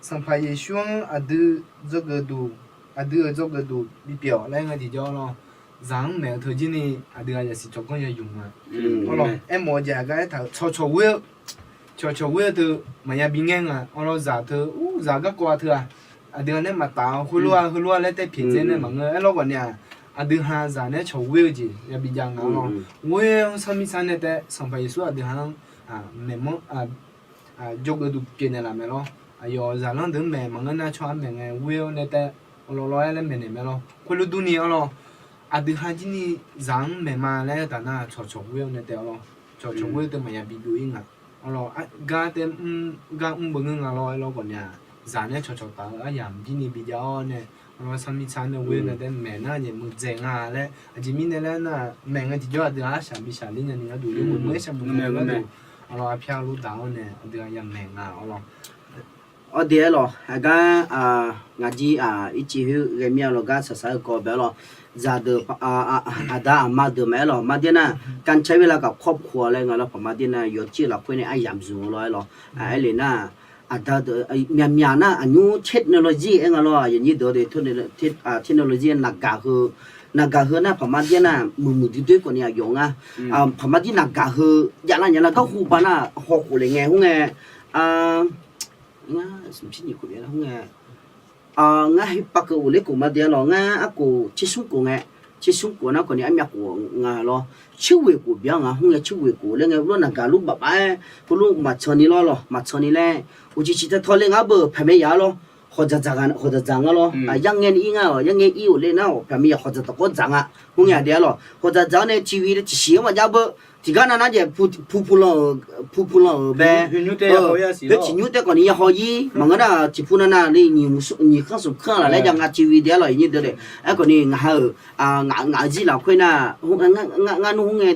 Sanqpaq Yeqsur-anr aqdui dzawgeuf duq, aqdui-euq dzawgeuf duq bipyeuf-awq laer nga tiqjawr lawr. Zaq-anr maeq-eu teu jir ni aqdui-aq yasiq cawqganr yaymq nga. Aermawf-eu jeq aqgar aertaq-euq cawqcawq ghoer-eu, cawqcawq ghoer-eu teu maqya bingaer nga. Awrlawr zaq teu, ur, zaq garkawv-a teu-aq, aqdui-aq nae maqtaf-awr heulof-a heulof-a laer tae pyaeqdzae nae maqngeur. Aerlawr khawf ni-aq, aqdui ha zaq nae cawq ghoer-eu jeq yabi jav nga lawr. Ghoer-anr sarmir sar nae taef Sanqpaq Yeqsur aqdui ha-anr maeqmanr dzawgeuf duq pyeufnaeq laf mae lawr. Aqyawf zaqlanr deuq-anr maeq maqngeur nar tsawrhaq-anr maeq ngae ghoer-awr nae taef awqlawv lawr-aer laer maeqnaeq mae lawr. Khoerlof durni awrlawr, aqdui ha jir ni zaq-anr maeq ma laer taf nar cawqcawq ghoer-awr nae taef awrlawr, cawqcawq ghoer-eu teu maqya bi byov-ir nga. Awrlawr, gar taef mr, gar mr beu ngeur nga lawr. Aerlawr khawf ni-aq, zaq nae cawqcawq taf-eu aryamq jir ni bi jav-awr nae, awrlawr sarmir sar nae ghoer-eu nae taef maeq nar jeq muiqdzaeq nga laer. Aqjeq mirnae laer nar, maeq ngae tiqjawr aqdui-aq arshaq bi shaqler nyani gharduq, yawmuiq muiq-aer shaqmuiq nyani gharduq, awrlawr arpyar lof daq-awr nae aqdui-aq ya maeq nga awrlawr. Awr de aerlawr, aqgar, ngaq jir ircif khoer ghae mir-a lawr, gar shaqshaq-eu kawv bae-awr lawr, zaqdeuq, aqda aqma deuq maqaer lawr, maqdir nar, kancaer wer lar gaq khawr pkhof laer nga lawr, paqma dir nar yawcir lafkhoer nae aryamq zmq-eu lawr aer lawr. Aerlef nar, aqda deuq myaqmyaq nar aqnymr technology aer nga lawr, aqyuif aqnyir deuq-a de, technology naqgaq heu, naqgaq heu nar paqma dir nar muiqmuiq duidui khawf ni aqyawf ngar, paqma dir naqgaq heu javlar nya lar gar hu ba nar hawkhof le ngae khoerngae, ngar smq cir nyiq khof byav lar khoerngae, ngar heu pav keuv ghofler khof ma de-a lawr, ngar arkhof tser smr khof ngae, tser smr khof nar khawf ni armyav khof nga lawr, cirghoeq khof byav nga khoerngae, cirghoeq khof laer ngae, heulof naqgaq luf baf baf-aer heulof maqcan ni lawr lawr, maqcan ni laer, uqcif ciq tae tawle ngar beu paqmaeq yaf-a lawr, hawqdzaq dzaq nga lawr, aqyar ngae ni ir nga, aqyar ngae ir ghofler nar-aq paqmaeq yaf hawqdzaq tawqkawr dzaq nga, khoerngae aqde-a lawr, hawqdzaq dzaq-awr nae tiqghae tiqsiq-anr maqjav beu, tiqgar nav nar jeq pu pu lanq-euq, pu pu lanq-euq bae, tiqnymr tae khawf ni ya haw-ir maqngeur nar tiqpu nav nav le nyiq khanr smq khanr laf laer jav nga tiqghae de-a lawr, aqnyir deuq de. Aerkhawf ni ngaq ha-euq, ngaq zir lafkhoer nar, ngar nmr khoerngae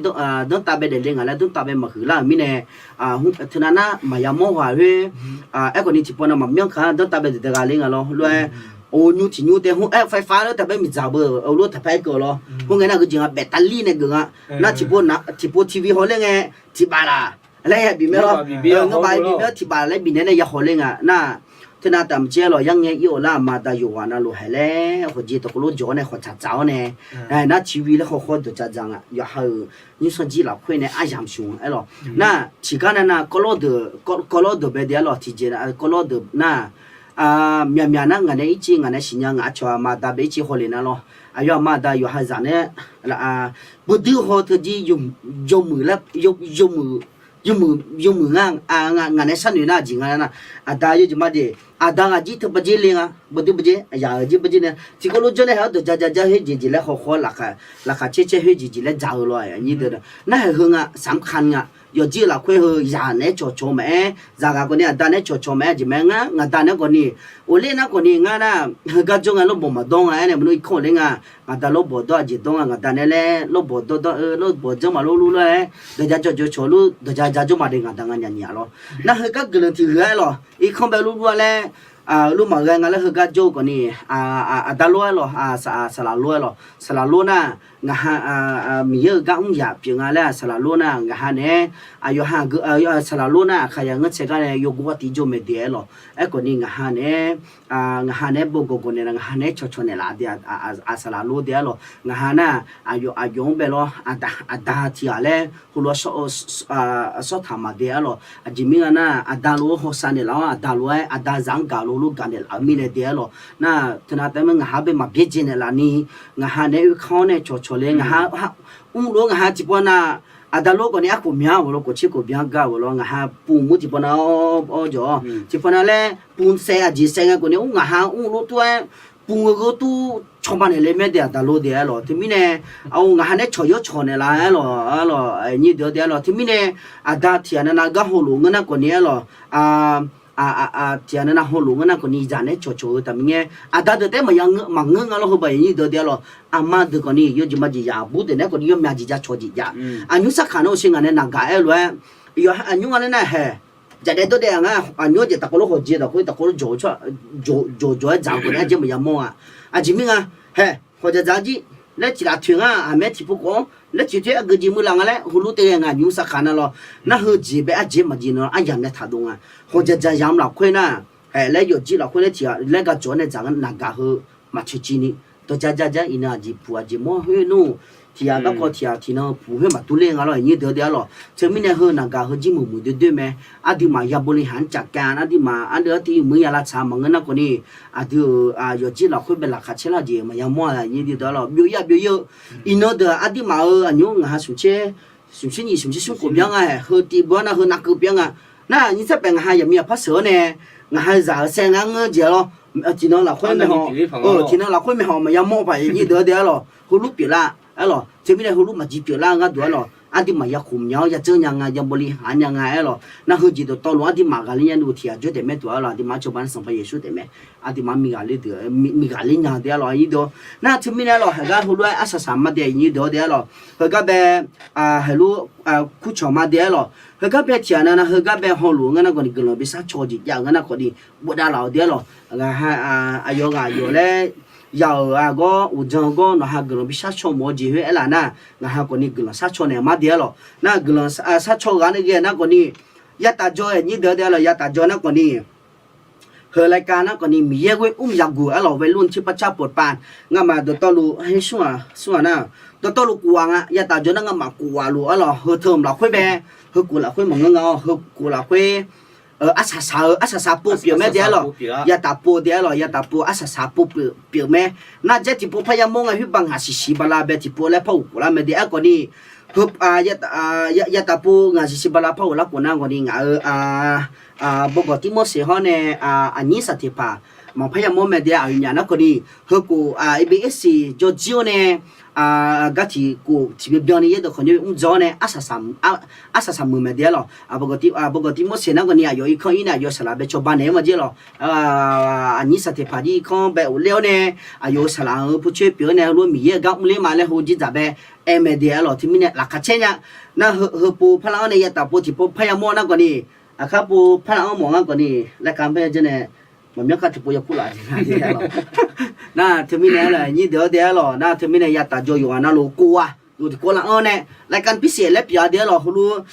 danrtav bae daefle ngaq laer danrtav bae maqhuiq lar-euq mirnae, teunav nar maqya mawr ghaq khoer, aerkhawf ni tiqpawf nav maqmyanr kaq-anr danrtav bae daeq dae gha le nga lawr lof-aer, Oq nymr tiq nymr tae hmr-aer ไฟฟ้า lor taqbaer miqdzaq beu-eu lof taqpaer keuv lor. Khoerngae nar geujeq nga แบตเตอรี่ nae geuf nga. Nar tiqpov tiqpov TV haw ler ngae tiqbaf laf laer ya bif mae lor. Ngar baf bif mae-awr tiqbaf laer bifnaeq nae ya haw ler nga nar. Teunav taf maqtser-aer lawq, yarngae ir-awq lar aqma aqda yawqghaq navluf haeq laer khawqjeq tawqkawv lof jawq-awr nae khawqtsaq tsaq-awr nae, nar tiqvi laer khawkhaw dawqja dzaq nga. Yawqha-euq nymrsanr jir lafkhoer nae aryamq smq-aer lawq. Nar tiqgar nav nav kawvlawr deuq, kawvlawr deuq bae de-aer lawq. Tiqjeq nav kawvlawr deuq nar, myaqmyaq nar ngaq nae ircif ngaq nae siqnya ngaq-anr cawq aqma aqda bae ircif hawle nav lawr. Aqyawf aqma aqda yawqha zaq nae, beudoer haw teujir yawmuiq laer, yawmuiq, yawmuiq nga. Ngaq nae sharnoeq nar aqjeq nga nar, aqda yawjeq ma jeq, aqda ghaq jir teu baqjer le nga. Beudoer baqjer, aqyawf-euq jir baqjer nae tiqkawv lof jawr nae haeq-awr dawqja ja ja khoerjeq jeq laer khawkhaw laqkhaq caer caer khoerjeq jeq laer dzaq-eu lawr. Nar haeq heu nga สำคัญ nga. Yawqjir-eu lafkhoer heu zaq naeq-aer cawqcawq maqaer, zaq ghaq khawf ni aqda naeq-aer cawqcawq maqaer jeq mae. Ngar ngaqda naeq-aer khawf ni, oq ler nar khawf ni ngar nar, heugar jawr nga lawrbawq maqdawr nga-aer nae maqnor irkanr-awq ler nga. Ngaqda lawrbawq dawr-a jeq dawr nga, ngaqda naeq-aer laer lawrbawq dawr dawr-eu lawrbawq jawr maqlor lor laer, dawqja jawr jawr cawq lor dawqja ja jawr ma de ngaqda nga nyanyaq lawr. Nar heugar guiqlanq tiq ghaq-aer lawq, irkanr bae lor lor-a laer, lor maqghae nga laer heugar jawr-eu khawf ni, aqda lor-aer lawq, saqlaq lor-aer lawq. Saqlaq lor nar, ngaqha Miqyaer-euq gar mr yaq pyeuf nga laer-aq saqlaq lor nar ngaqha naeq-aer, aqyawf ha saqlaq lor nar aqkaq yaq ngeurtsae gar nae yawgov artiv jawr mae de-aer lawq. Aerkhawf ni ngaqha naeq-aer, ngaqha naeq-aer bawgawq gawq naeq laf, ngaqha naeq-aer cawqcawq naeq laf de, saqlaq lor de-aer lawq. Ngaqha nar, aqyawf aqyawf-anr bae lawr, aqda tiq ghaq laer heulof-aer sawrtaq maqde-aer lawq. Aqjeq mirnae nar, aqda lof-aer hawsav naeqlaf-awr, aqda lof-aer aqda zaq-anr gaq lof lof gaq naeqlaf-eu mirnae de-aer lawq. Nar teunav taef-aer ngaqha bae maqbyaer dzae naeqlaf ni, ngaqha naeq-aer oekar-awr nae cawqcawq le ngaqha mrlof-aer ngaqha tiqpawf nav, aqda lof khawf ni arkhof mya-awq lawr, khofcer khof byan gar-awq lawr, ngaqha pumq mur tiqpawf nav-awr jawq-awr tiqpawf nav laer pumq saev aqjeq saev ngae khawf ni mr ngaqha mr lof tur-aer, pumq-eu geur tur cawba naeq le mae de aqda lof de-aer lawq. Teumirnae, ngaqha naeq-aer cawq yawr cawq naeqlaf-aer lawq, nyir deuq-eu de-aer lawq. Teumirnae, aqda tiq ghaq nav nav gar hawlof ngeur nar khawf ni-aer lawq. Tiq ghaq nav nav hawlof ngeur nar khawf ni zaq naeq-aer cawqcawq-eu taqmir ngae, aqda deuq taef-aer maqya maqngeur nga lawr. Heubaq nyir deuq-eu de-aer lawq. Aqma deuq khawf ni yawjeq majeq yaq aqbur deuq naeq-aer khawf ni yawmyaq jeq ja cawq jeq jav. Aqnymr sarkaq nar-eu ser ngaq nae naqgaq-aer lof-aer, aqnymr nga nar nar haeq, jaqdaev dawrdaev-aq ngar aqnymr jeq taqkawv lof hawqjeq taqkawv taqkawv lof jawq jawq jawr-aer dzaq-eu khawf ni arjeq maqya mawr-a. Aqjeq mirnae, haeq, khawqjaq dzaq jir laer tiq laf toeq ngar aqmaer tiqpov khawf-anr laer tiq toeq aqgeujeq muiq laf nga laer heulof te ghae ngaq nymr sarkaq nar lawr. Nar heujeq bae arjeq maqjeq nan aryamq nae taqdov nga. Khawqjaq dzaq yamq lafkhoer nar, haeq laer yawqjir lafkhoer laer tiq ghaq laer gaq jawq-awr nae dzaq naqgaq heu maqtoeqciv ni, dawqja ja ja iqnan aqjeq puq aqjeq mawr khoer nmr, tiq ghaq garkawv tiq ghaq tiqnan puq khoer maqdur ler nga lawr. Nyir deuq-eu de-aer lawq. Teumirnae heu naqgaq heu jir muiqmuiq doer doer mae. Aqduimaf ya boli haq-anr cafkav, aqduimaf aqdui-anr tiq muiq ya lavtsaq maqngeur nar khawf ni, aqdui-euq yawqjir lafkhoer bae laqkhaq caer lar jeq maqya mawr-a. Nyir deuq-eu de-aer lawq, byov ir-a byov ir-eu, iqnan deuq-aq aqduimaf-euq aqnymr ngaqha smq tser smq tser nyiq smq tser smr khof byan nga haeq, heu tiv beu-awr nar heu navkeuv pyeuf-aer nga. Nar nyir tser paef ngaqha yaqmiq yaqpar sheuq-awr nae, ngaqha zaq-euq saev ngar ngeur jeq lawr. Tiqnan lafkhoer mae haw, tiqnan lafkhoer mae haw maqya mawr paq nyir deuq-eu de-aer lawq. Heulof pyeuflar-aer lawq. Teumirnae heulof maqjeq pyeuflar-eu gharduq-aer lawq. Aqduimaf ya khof nya-awr ya dzeur nya nga, ya boli haq nya nga-aer lawq. Nar heujeq dawqtawvluf aqduimaf ghaqler nya dov tiq ghaq jawr taef mae tawf-aer lawq. Aqduimaf-anr cawba nar Sanqpaq Yeqsur taef mae. Aqduimaf-anr miqghaqler deuq, miqghaqler nya de-aer lawq. Nyir deuq, nar teumirnae-aer lawq, heugar heulof-aer arsaq saq ma de nyir deuq-eu de-aer lawq. Heugar bae, heulof, kurcawq ma de-aer lawq. Heugar bae tiq ghaq nav nav heugar bae hawluf-eu ngar nar khawf ni guiqlanq bi shar caw jeq jav-eu ngar nar khawf ni bofdav laf-awq de-aer lawq. Aqyawf ghaq aqyawf laer ya-euq ghaq gawr uqdzan gawr nawqha guiqlanq bi shar caw mawf-eu jeq khoer aerlaf nar, ngaqha khawf ni guiqlanq shar caw naeq ma de-aer lawq. Nar guiqlanq shar caw ghaq nae ghae nar khawf ni, ya taf jaw-aer nyir deuq-eu de-aer lawq, ya taf jaw nar khawf ni, heu รายการ nar khawf ni Miqyaer ghoer mr yaqguq-aer lawq, วัยรุ่นที่พระเจ้าโปรดปราน. Ngamaf dawqtawvluf, smr ghaq, smr ghaq nar, dawqtawvluf kof ghaq nga, ya taf jaw nar ngamaf kof ghaq lof-aer lawq. Heu teu-euq lafkhoer bae, heu kof lafkhoer maqngeur nga-awr, heu kof lafkhoer arsaq saq-eu, arsaq saq pov pyeuf mae de-aer lawq. Ya taf pov de-aer lawq, ya taf pov arsaq saq pov pyeuf mae. Nar dzaer tiqpov parya mawr ngae khoer ba ngaq siq siq bala bae tiqpov laer par ghof khof lar mae de-aer khawf ni, heu, ya taf pov ngaq siq siq bala par ghof lar khof nar khawf ni ngaq-euq bawgawq tirmorseq hawr nae, aqnyir saqteqpaq maqpar ya mawr mae de-aer aqyawfnyaf nar khawf ni, heu khof, ebe ersiq jawrjir-awr nae, gar tiq khof tiqbyan byan ni yaerdawq khawf ni mr dzaw-awr nae, arsaq saq muiq mae de-aer lawq. Bawgawq tirmorseq nar khawf ni aqyawf irkanr ir nae aqyawf saqlaq bae cawba naeq-aer ma jir lawq. Aqnyir saqteqpaq jir irkanr bae ghofler-awr nae, aqyawf-euq saqlaq-euq purcoer pyeuf-awr nae heulof Miqyaer-euq gar mrler ma laer heu jir dzaq bae aer mae de-aer lawq. Teumirnae laqkhaq caer nya. Nar heu pov parlar-anr nae ya taf pov tiqpov parya mawr nar khawf ni, aqkar pov parlar-anr mawf ngar khawf ni, รายการ bae jawr nae Ghawqmyanr kar tiqpov yakur laf jeq nga de aer lawq. Nar teumirnae aer lawq, nyir deuq-awr de aer lawq, nar teumirnae yataf jawr yawqghaq navluf kov-a, yawqtiqkawv laf-anr nae, รายการพิเศษ laer pyeuf-a de aer lawq, heulof,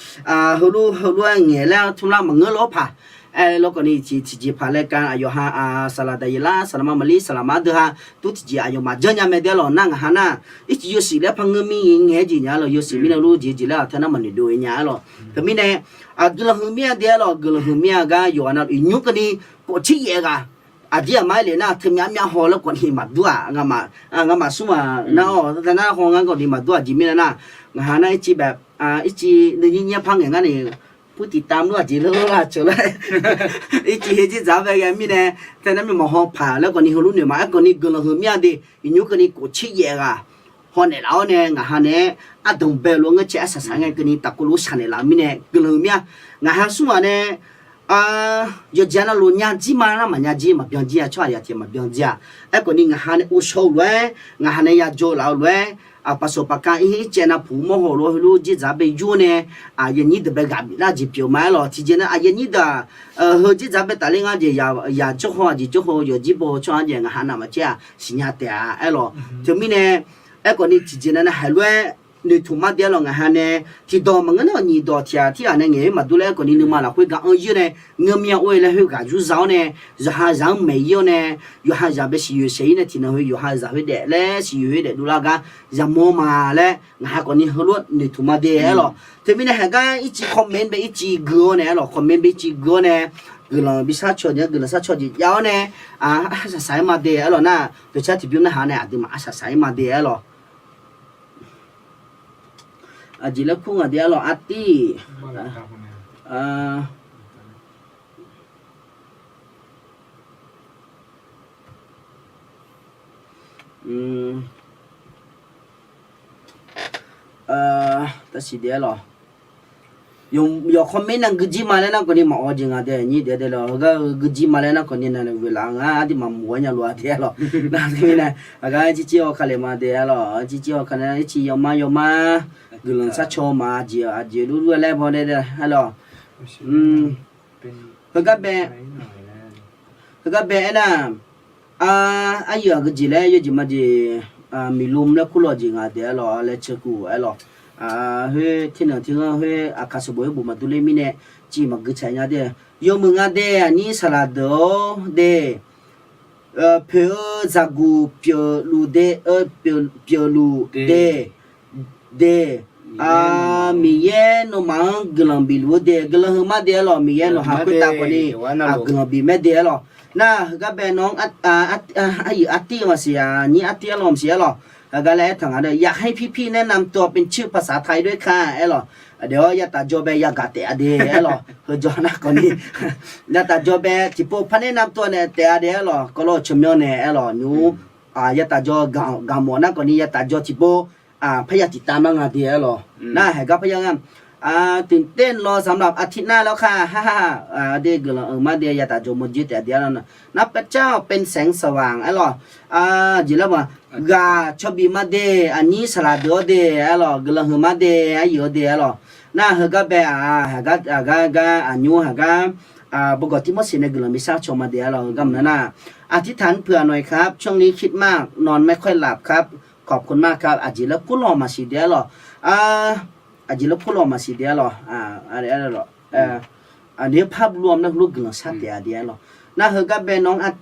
heulof heulof-aer ngaeq laer tmr lar maqngeur lawr paq. Aerlawr khawfni tiqjeq paq รายการ aqyawf ha, saqlaq daqyeq lar, saqlaq ma maqlir, saqlaq ma deuq ha, dur tiqjeq aqyawfmaf janrnya mae de aer lawq. Nar ngaq ha nar, ircif yawshuif laer par ngeur mir ngaeq-aer jeq nya aer lawq, yawshuif mirnae lor jeq jeq laer-aq teu nar maqnoeq dov-eu nya aer lawq. Teumirnae, guiqlanq huiq mir-a de aer lawq, guiqlanq huiq mir-a gar yawqghaq navluf iqnymr keuvni khof tser yaef ghaq, aqdir aqmar-aer lef nar teumyav myav haw laer khawfni maqdur-aq, ngamaf smr-aq nar-awq, teu nar haw ngar khawfni maqdur-aq jeq mirnae nar, ngaq ha nar ircif bae, ircif nuinyir nyir par ngaeq ngar ni, ผู้ติดตาม lor-aq jeq lor lar ceuq laer, ircif heu dzerdzaq-anr bae ghae mirnae, teu nar myav maqhaw paq laer khawfni heulof noeq ma. Aerkhawfni guiqlanq huiq mir-a de, iqnymr keuvni khof tser yaef ghaq haw naeqlaf-awr nae, ngaq ha nae-aer ardanq bae-eu lof-aer ngeur cae arsaq saq ngae keuvni tafkov lof-aer shaq naeqlaf-eu mirnae guiqlanq huiq mir-a. Ngaq ha smr-aq nae, yawqjeq navluf nya jir ma nar maqnya jir, maqbyan jir-a, tsawrhaq yaf tiq maqbyan jir-a. Aerkhawfni ngaq ha nae ghovshaw-eu lof-aer, ngaq ha nae ya jawr laf-eu lof-aer, aqpaq sawq paq ka ir-ir caev navpuq mawr haw lof-aur heulof dzerdzaq bae yur-awr nae, aqyuif aqnyir deuq bae ghaq biflar jeq pyeuf ma aer lawq. Tiqjeq nae aqyuif aqnyir deuq-aq, heu dzerdzaq bae tafler ngar jeq, yaq tsawrhaw aqjeq tsawrhaw yawqjir baw-eu tsawrhaq jeq ngaq ha navmaqtser-aq siqnya taef-a aer lawq. Teumirnae, aerkhawfni tiqjeq nae nav haiq lof-aer noeqtmq ma de aer lawq. Ngaq ha nae tiqdawq maqngeur nar nyiq dawq tiq ghaq tirghaq nae ngaeq-aer maqdur laer aerkhawfni nuima lafkhoer gaq-anr yur nae, ngeur mir-a or-e laer khoerghaq yur za-awr nae, yawqha zaq-anr maeq ir-awr nae, yawqha zaq bae siqyoeq saeq ir nae tiqnan heu yawqha zaq khoerdaef laer siqyoeq khoerdaef dovlar gar yamawr ma laer ngaq ha khawfni heulof noeqtmq ma de aer lawq. Teumirnae haiq gar ircif comment bae ircif gui-awr nae aer lawq, comment bae ircif gui-awr nae, guiqlanq bishar caw jeq-anr guiqlanq shar caw jeq jav-awr nae, arsaq saq-aer ma de aer lawq nar, dawqcar tiqbymr narhaq nae aqduimaf arsaq saq-aer ma de aer lawq. Aqjeq laer kur ngaq de aer lawq, artir. Tasiq de aer lawq. Yawq comment nav guijir ma laer nar khawfni maqawq jeq nga de, nyir de de lawq. Heugar-eu guijir ma laer nar khawfni nav ghoeq laf nga, ardir maqmuq-aer nya lof-a de aer lawq. Nar teumirnae, aqgar jirjir-awr ka le ma de aer lawq. Jirjir-awr ka nae ircif yawma yawma guiqlanq shar caw ma, aqjeq aqjeq lurlur-aer laer baw de de aer lawq. Heugar bae, heugar bae aernar, aryuif aqgeujeq laer yawjeq majeq, miqlum laer kurlawq jeq nga de aer lawq, laer ceukuv aer lawq. Khoer ternanq ternganr khoer aqkaq sanqbof khoer bof maqdur ler mirnae, civ maqgui tsaq nya de. Yawmuiq nga de, aqnyir saqlaq deuq-or de. Poeq-eu zaqguq pyeufluf de, pyeufluf de, de. Miqyaer nawmaf-anr guiqlanq bifluf-eu de, guiqlanq heu mar de aer lawq. Miqyaer nawq ha khoertav khawfni guiqlanq bif mae de aer lawq. Nar heugar bae nawr-anr, aqyuif artir maqsiq, aqnyir artir arlawq maqsiq aer lawq. Heugar laer aertaq nga de, อยากให้พี่ๆ แนะนำตัวเป็นชื่อภาษาไทยด้วยค่ะ aer lawq. Aqdui-awr yataf jawr bae yagaq taef-a de aer lawq. Heujawr nar khawfni yataf jawr bae tiqpov par แนะนำตัว naeq taef-a de aer lawq. Kawvlawr-eu tsawrmyanr nae aer lawq, nymr yataf jawr gaq mawf nar khawfni yataf jawr tiqpov parya tiqtav mar nga de aer lawq. Nar haiq gar parya nga, ตื่นเต้นรอสำหรับอาทิตย์หน้าแล้วค่ะ ha ha ha. De guiqlanq-euq mar de yataf jawr mawrjir taef-a de aer lawq. Nar พระเจ้าเป็นแสงสว่าง aer lawq. Jeq lar ma, ghaq cawbif mar de, aqnyir saqlaq deuq-awr de aer lawq, guiqlanq huiq mar de, aryuif-awr de aer lawq. Nar heugar bae-aq, haq gar gar gar aqnymr haq gar, bawgawq tirmawr siq nae guiqlanq bishar caw ma de aer lawq. Heugar mq nar nar, อธิษฐานเผื่อหน่อยครับ ช่วงนี้คิดมาก นอนไม่ค่อยหลับครับ ขอบคุณมากครับ aqjeq laer kurlawq maqsiq de aer lawq. Aqjeq laer kurlawq maqsiq de aer lawq. Aqli-aer lawq. Aqli-aer par lawm nar heulof guiqlanq shar taef-a de aer lawq. Nar heugar bae nawr-anr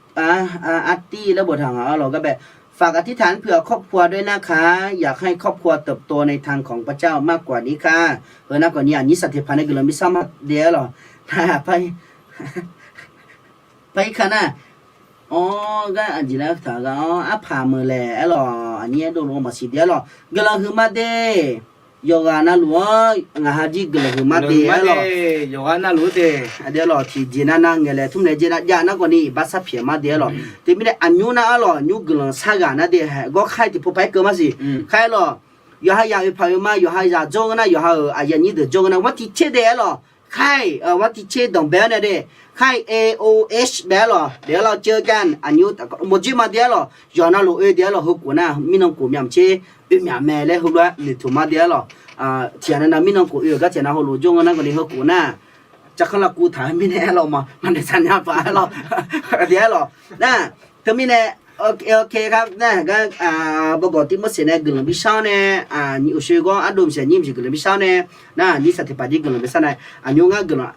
artir laer boftaq nga aer lawq. Gar bae ฝากอธิษฐานเผื่อครอบครัวด้วยนะคะ อยากให้ครอบครัวเติบโตในทางของพระเจ้ามากกว่านี้ค่ะ Heu nar khawfni aqnyir saq tiqpaq nae guiqlanq bishar ma de aer lawq. Par-ir ka nar, awr gar aqjeq laer taq gar-anr arpaq meuq laeq aer lawq. Aqnyir aerdov lo maqsiq de aer lawq. Guiqlanq huiq mar de. Yawqghaq navluf-anr ngaq ha jir guiqlanq huiq mar de aer lawq. Yawqghaq navluf-anr de, aqdui aer lawq, tiqjeq nav nav ngaeqlaeq tmr laeq jeq nav jav nar khawfni iqbax sharpyaeq mar de aer lawq. Teumirnae aqnymr nar aer lawq, nymr guiqlanq shar ghaq nar de haeq gawr khaer tiqpov paq-aer keuv mar siq. Khaer lawq. Yawqha yaq oeqpaq oeq ma, yawqha zaq jawr-eu nar, yawqha-euq aqyuif aqnyir deuq jawr-eu nar, war tiqtser de aer lawq. Khaer, war tiqtser danqbae-awr nae de. Khaer, A O H bae aer lawq. De aer lawq, เจอกัน aqnymr mawrjir ma de aer lawq. Yawqha navluf oe de aer lawq, heukhof nar mirnan khof myavmq tser oe myaq mae laer heulof-aer noeqtmq mar de aer lawq. Tiqghaq nav nav mirnan khof oe-euq gar tiqghaq nav heulof jawr nga nar khawfni heukhof nar Jaqkhanq lafkuv taq-eu mirnae aerlawq ma, maqnoeq tsaq nya paq aerlawq. Aqdui aerlawq. Nar, teumirnae, ok, ok, nar, gar, bawgawq Tirmorseq nae guiqlanq bishar-awr nae, nyiq uqshoe gawr ardov maqsiq nyir maqsiq guiqlanq bishar-awr nae, nar, nyir saq tiqpaq jir guiqlanq bishar nae, aqnymr ngar guiqlanq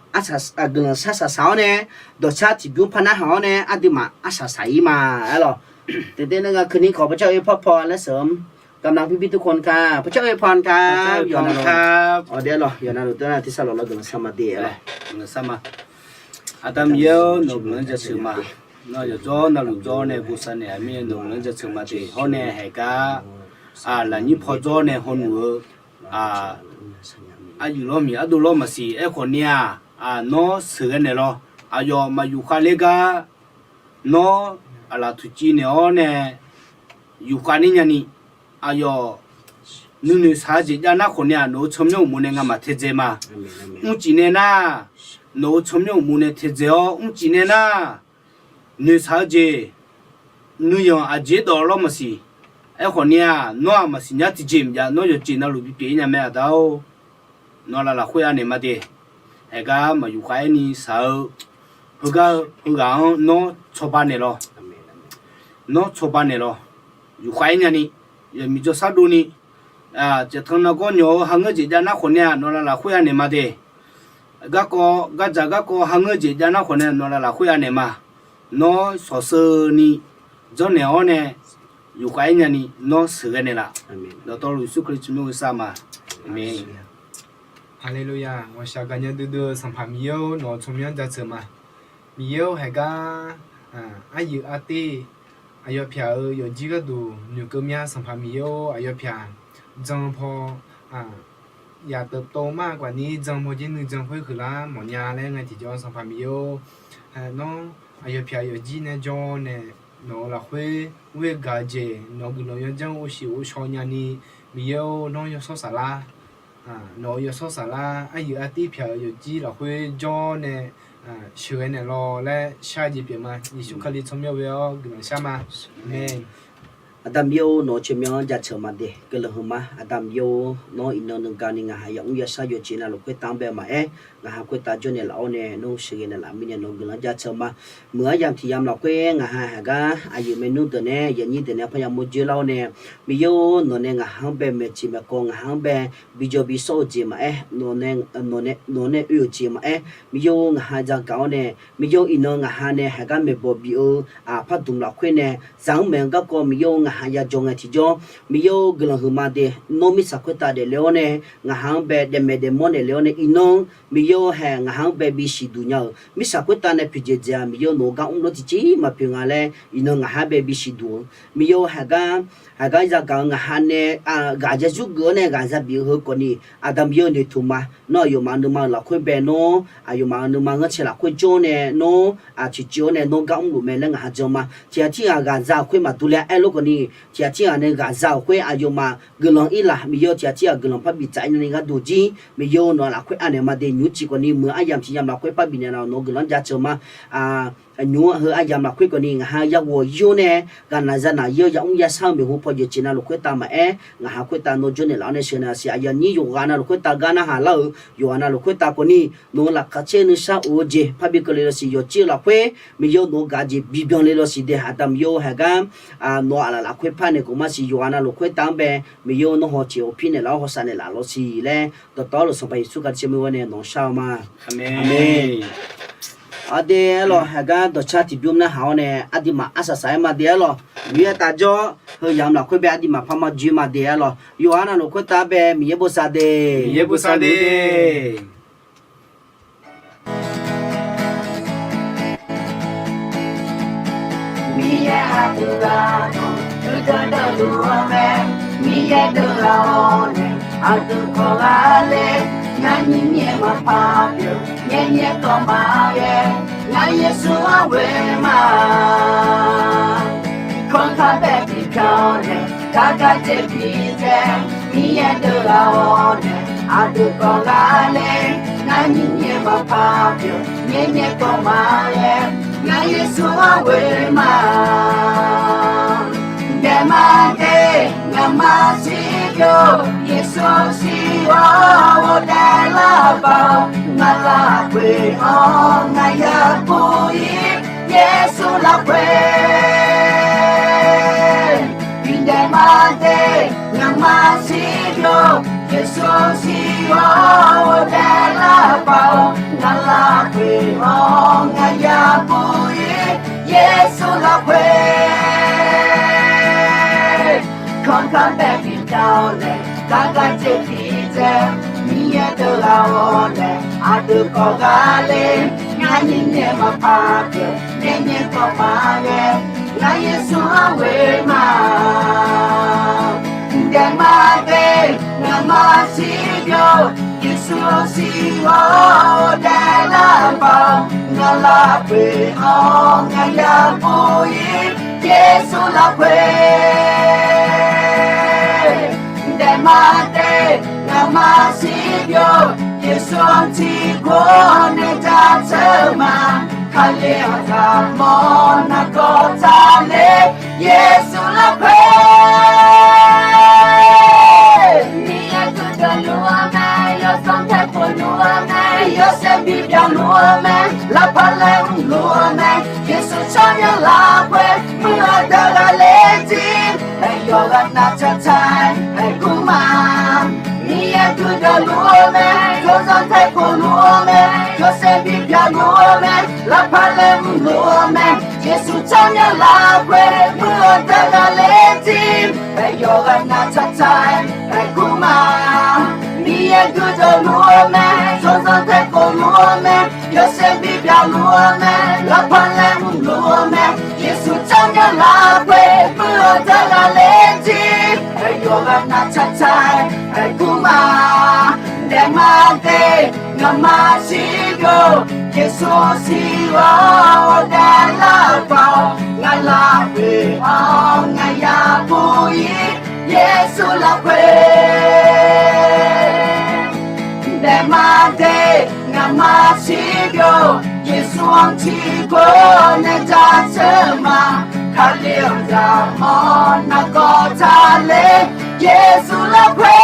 shar shaq shaq-awr nae, dawqshar tiqbymr par narhaq-awr nae, aqduimaf arsaq saq-ir ma. Aerlawq. ตื่นเต้น nar nga keuvni khawf พระเจ้าอวยพร laer sheuq-anr กำลังพี่ๆทุกคนค่ะ พระเจ้าอวยพรค่ะ พระเจ้าอวยพร ยอมค่ะ ครับ Awq, aerlawq, yawqnan luf teunar tiqsar lawq lawr guiqlanq shar ma de. Aerlawq, guiqlanq shar ma. Aqda Miqyaer-or, nawq guiqlanq jaceuq ma. Nawr yawqjawr navluf jawr nae bosav naeq-a mirnae nawq guiqlanq jaceuq ma de. Hawr nae haeqgar, lafnyir paw jawr nae hawnmq-eu, aqyuif lawr miq ardov lawr maqsiq. Aerkhawf ni-aq, nawr sheuqghae naeq lawr. Aqyawf maqyuf khav ler gar, nawr aqlaf tuqciv naeq-awr nae yufkhav ner nyani, aqyawf nuinoeq shaq-eu jeq jav nar khawf ni-aq, nawq-euq tsawrmyanr uqmov nae ngamaf taedzae ma. Mrcif nae nar, nawq-euq tsawrmyanr uqmov nae taedzae-awr, mrcif nae nar, noeqshaq-eu jeq nuiyanq aqjeq dawv lawr maqsiq. Aerkhawf ni-aq, nawr-aq maqsiq nya tiqjeq maqjav, nawr yawqjeq navluf bipyeuf-ir nya mae, Aqda-or. Nawq laf lafkhoer anaeq ma de. Haeqgar maqyuf khav-aer ni shaq-eu, heugar-eu heughaq-anr nawr cawba naeq lawr. Nawr cawba naeq lawr. Yufkhav-aer nyani, yawqmiq jawrshar dovni, caeqtanq nargawr nyawq-eu hangeur jeq jav nar khawf ni-aq, nawq laf lafkhoer anaeq ma de. Garkawv gardzaq garkawv hangeur jeq jav nar khawf nae nawq laf lafkhoer anaeq ma. Nawr shawqsheuvni janrnaeq-awr nae, yufkhav-aer nyani nawr sheuqghae naeqlaf. Dawqtawvluf Yeqsur Kali tsawrmyanr uqsar ma. Aqmeq. Haleluya. Ghawqshaq gaqnya duidui-eu Sanqpaq Miqyaer-or, nawq-euq tsawrmyanr jaceuq ma. Miqyaer-or, haeqgar aryuif artiv aqyawf pyaq-euq yawqjir gharduq noeqkeuv mya. Sanqpaq Miqyaer-or, aqyawf pyaq jan paw yaq teuv tov mar gaqni jan paw jir nuijan khoer huiqlar mawfnya laer ngae tiqjawr, Sanqpaq Miqyaer-or, nawr aqyawf pyaq yawqjir nae jawr nae, nawq-euq lafkhoer ghoer gaq-eu jeq, nawq-euq guiqlanq yawjanr ghovshiq ghovshaw nyani, Miqyaer-or, nawr yawshawr saflar, nawq-euq yawshawr saflar aryuif artiv pyaq-euq yawqjir lafkhoer jawr nae sheuqghae naeq lawr laer shar-eu jeq pyeuf ma. Yeqsur Kali tsawrmyanr oe-awr guiqlanq shar ma. Aqmeq. Aqda Miqyaer-or, nawq-euq tsawrmyanr-anr jaceuq ma de. Guiqlanq huiqma, Aqda Miqyaer-or, nawr iqnan nuiga ni ngaqha yamq mr yashar yawqjeq navluf khoertav-anr bae maqaer, ngaqha khoertav jawr naeqlaf-awr nae nawr sheuqghae naeqlaf mirnae nawq-euq guiqlanq jaceuq ma. Muiq-eu aryamq tiq yamq lafkhoer ngaqha haeqgar aqyuif maernmr deuq nae yawnyir deuq nae parya mawrjoer lar-awr nae, Miqyaer-or, nawq nae ngaqha-anr bae maeqtiq maeqkawv, ngaqha-anr bae bijawr bi sawr-eu jeq maqaer, nawq nae oe-euq jeq maqaer, Miqyaer-or, ngaqha yagaq-awr nae, Miqyaer-or, iqnan ngaqha nae haeqgar maeqbawq bif-eu aqpar dmq lafkhoer nae zaq-anr maeq-eu garkawv Miqyaer-or, ngaqha yajawr ngae tiqjawr, Miqyaer-or, guiqlanq huiqma de. Nawr mirtsaq khoertav daefle-awr nae, ngaqha-anr bae daefmaeq daefmawr naeqle-awr nae, iqnan-anr Miqyaer-or, haeq ngaqha-anr bae bisiq duq nya-euq mirtsaq khoertav nae poeqdzaeq dzaeq-a. Miqyaer-or, nawq-euq gar mrlawr tiqjeq maqpoeq nga laer iqnan ngaqha bae bisiq duq-eu, Miqyaer-or, haeqgar haeqgar yagaq-eu ngaqha nae ghaq jazuir geuf-awr nae ghaq za bif-eu heu khawfni, Aqda Miqyaer-or, noeqtmq ma. Nawr aqyawfmaf-euq nuima-euq lafkhoer bae nawr, aqyawfmaf-euq nuima nganrcae lafkhoer jawr nae nawr, aqtiqciv-awr nae nawr gar mrluf mae laer ngaqha jan ma. Tiqghaq tirghaq ghaq za-euq khoer maqdur laer aer-eu lof khawfni, tiqghaq tirghaq nae ghaq za-euq khoer aqyawfmaf guiqlanq-ir laf. Miqyaer-or, tiqghaq tirghaq guiqlanq parbi tsaf-ir nyani gharduq jir, Miqyaer-or, nawq-euq lafkhoer anaeq ma de. Nymq-mr cif khawfni muiq-eu aryamq tiq yamq lafkhoer parbi naeqlaf-awq, nawq-euq guiqlanq-anr jaceuq ma. Nymq-mr heu aryamq lafkhoer khawfni ngaqha yaghof-ir-awr nae, ghaqnaq zanaq-ir-awr yamq mr yashar-eu maeqhu paw yawqjeq navluf khoertav maqaer, ngaqha khoertav nawr jawr naeqlaf-awr nae sheuqnaeq-a siq. Aqyuif aqnyir yawqghaq navluf khoertav gar narhaq lar-euq yawqghaq navluf khoertav khawfni, nawq-euq laqkhaq caer nuisar of-eu jeq parbi keuvle lawsiq, yawqjeq lafkhoer Miqyaer-or, nawq-euq gaq jeq bi byanle lawsiq de. Aqda Miqyaer-or, haeqgar nawq-euq aqlaf lafkhoer par naeq khawf ma siq. Yawqghaq navluf khoertav-anr bae Miqyaer-or, nawr hawceq hawpir naeqlaf-awr hawsav naeqlaf lawsiq laer dawqtawvluf Sanqpaq Yeqsur Kali tsawrmyanr oe-awr nae nawq-anr shar-eu ma. Aqmeq. Aqdui aerlawq, haeqgar dawqcar tiqbymr narhaq-awr nae aqduimaf arsaq saq-aer ma de aerlawq. Miqyaer taf jawr-awr heu yamq lafkhoer bae aqduimaf parma joe ma de aerlawq. Yawqghaq navluf khoertav bae Miqyaer bosav de. Miqyaer bosav de. Miqyaer aqdui ghaq dawq deuq dawqdawq luf-awr mae. Miqyaer deuq ghaq-awr nae aqdui kawv ghaq ler. Ngar nyiq nyaeq maqpar pyeuf, nyaeq nyaeq kawv maqghae. Ngar Yeqsur-anr ghoe ma. Kanr kar bae tiqpyawq nae, gar gar jeq bi tae. Miqyaer deuq ghaq-awr nae aqdui kawv ghaq ler. Ngar nyiq nyaeq maqpar pyeuf, nyaeq nyaeq kawv maqghae. Ngar Yeqsur-anr ghoe ma. Daef ma de, nga'maf siq pyeuf, Yeqsur siq-awr ghofdaef lar-eu bae-awr. Ngaq lafkhoer-anr ngaq yabur-ir, Yeqsur lafkhoer. Miqdaeq maqdae ngaqma siqbyov, Yeqsur siq-awr daev lar paq-awr. Ngaq lafkhoer-anr ngaq yabur-ir, Yeqsur lafkhoer. Kanr kar bae bifnav-awr nae, gar gar dzae tiqdzae, Miqyaer deuq ghaq-awr nae, aqdui kawv gar ler. Ngar nyaer nyaer maqpar pyeuf, nyaer nyaer kawv maqghae, ngar Yeqsur-anr ghoe ma. Daeq maqdae ngaqma siqbyov, Yeqsur siq-awr daev lar paq-awr. Ngaq lafkhoer-anr ngaq yabur-ir, Yeqsur lafkhoer. Daeq maqdae ngaqma siqbyov, Yeqsur-anr tiqkawv nae jaceuq ma. Kali-anr zaqmawr nargawr taqler, Yeqsur lafkhoer. Miqyaer guiqdeuq luf-eu mae, yawsanr taeqkhof luf-eu mae, yawshaef bipyaq luf-eu mae, lavpaq laeqhmq luf-eu mae, Yeqsur tsawrmyanr lafkhoer muiq-eu deuq ghaqler jir, aqyawf ghaqnav taqtaq-aer aergur ma. Miqyaer guiqdeuq luf-eu mae, yawsanr taeqkhof luf-eu mae, yawshaef bipyaq luf-eu mae, lavpaq laeqhmq luf-eu mae, Yeqsur tsawrmyanr lafkhoer muiq-eu deuq ghaqler jir, aqyawf ghaqnav taqtaq-aer aergur ma. Miqyaer guiqdeuq luf-eu mae, yawsanr taeqkhof luf-eu mae, yawshaef bipyaq luf-eu mae, lavpaq laeqhmq luf-eu mae, Yeqsur tsawrmyanr lafkhoer muiq-eu deuq ghaqler jir, aqyawf ghaqnav taqtaq-aer aergur ma. Daeq maqdae ngaqma siqbyov, Yeqsur siq-awr daev lar paq-awr. Ngaq lafkhoer-anr ngaq yabur-ir, Yeqsur lafkhoer. Daeq maqdae ngaqma siqbyov, Yeqsur-anr tiqkawv nae jaceuq ma. Kali-anr zaqmawr nargawr taqler, Yeqsur lafkhoer.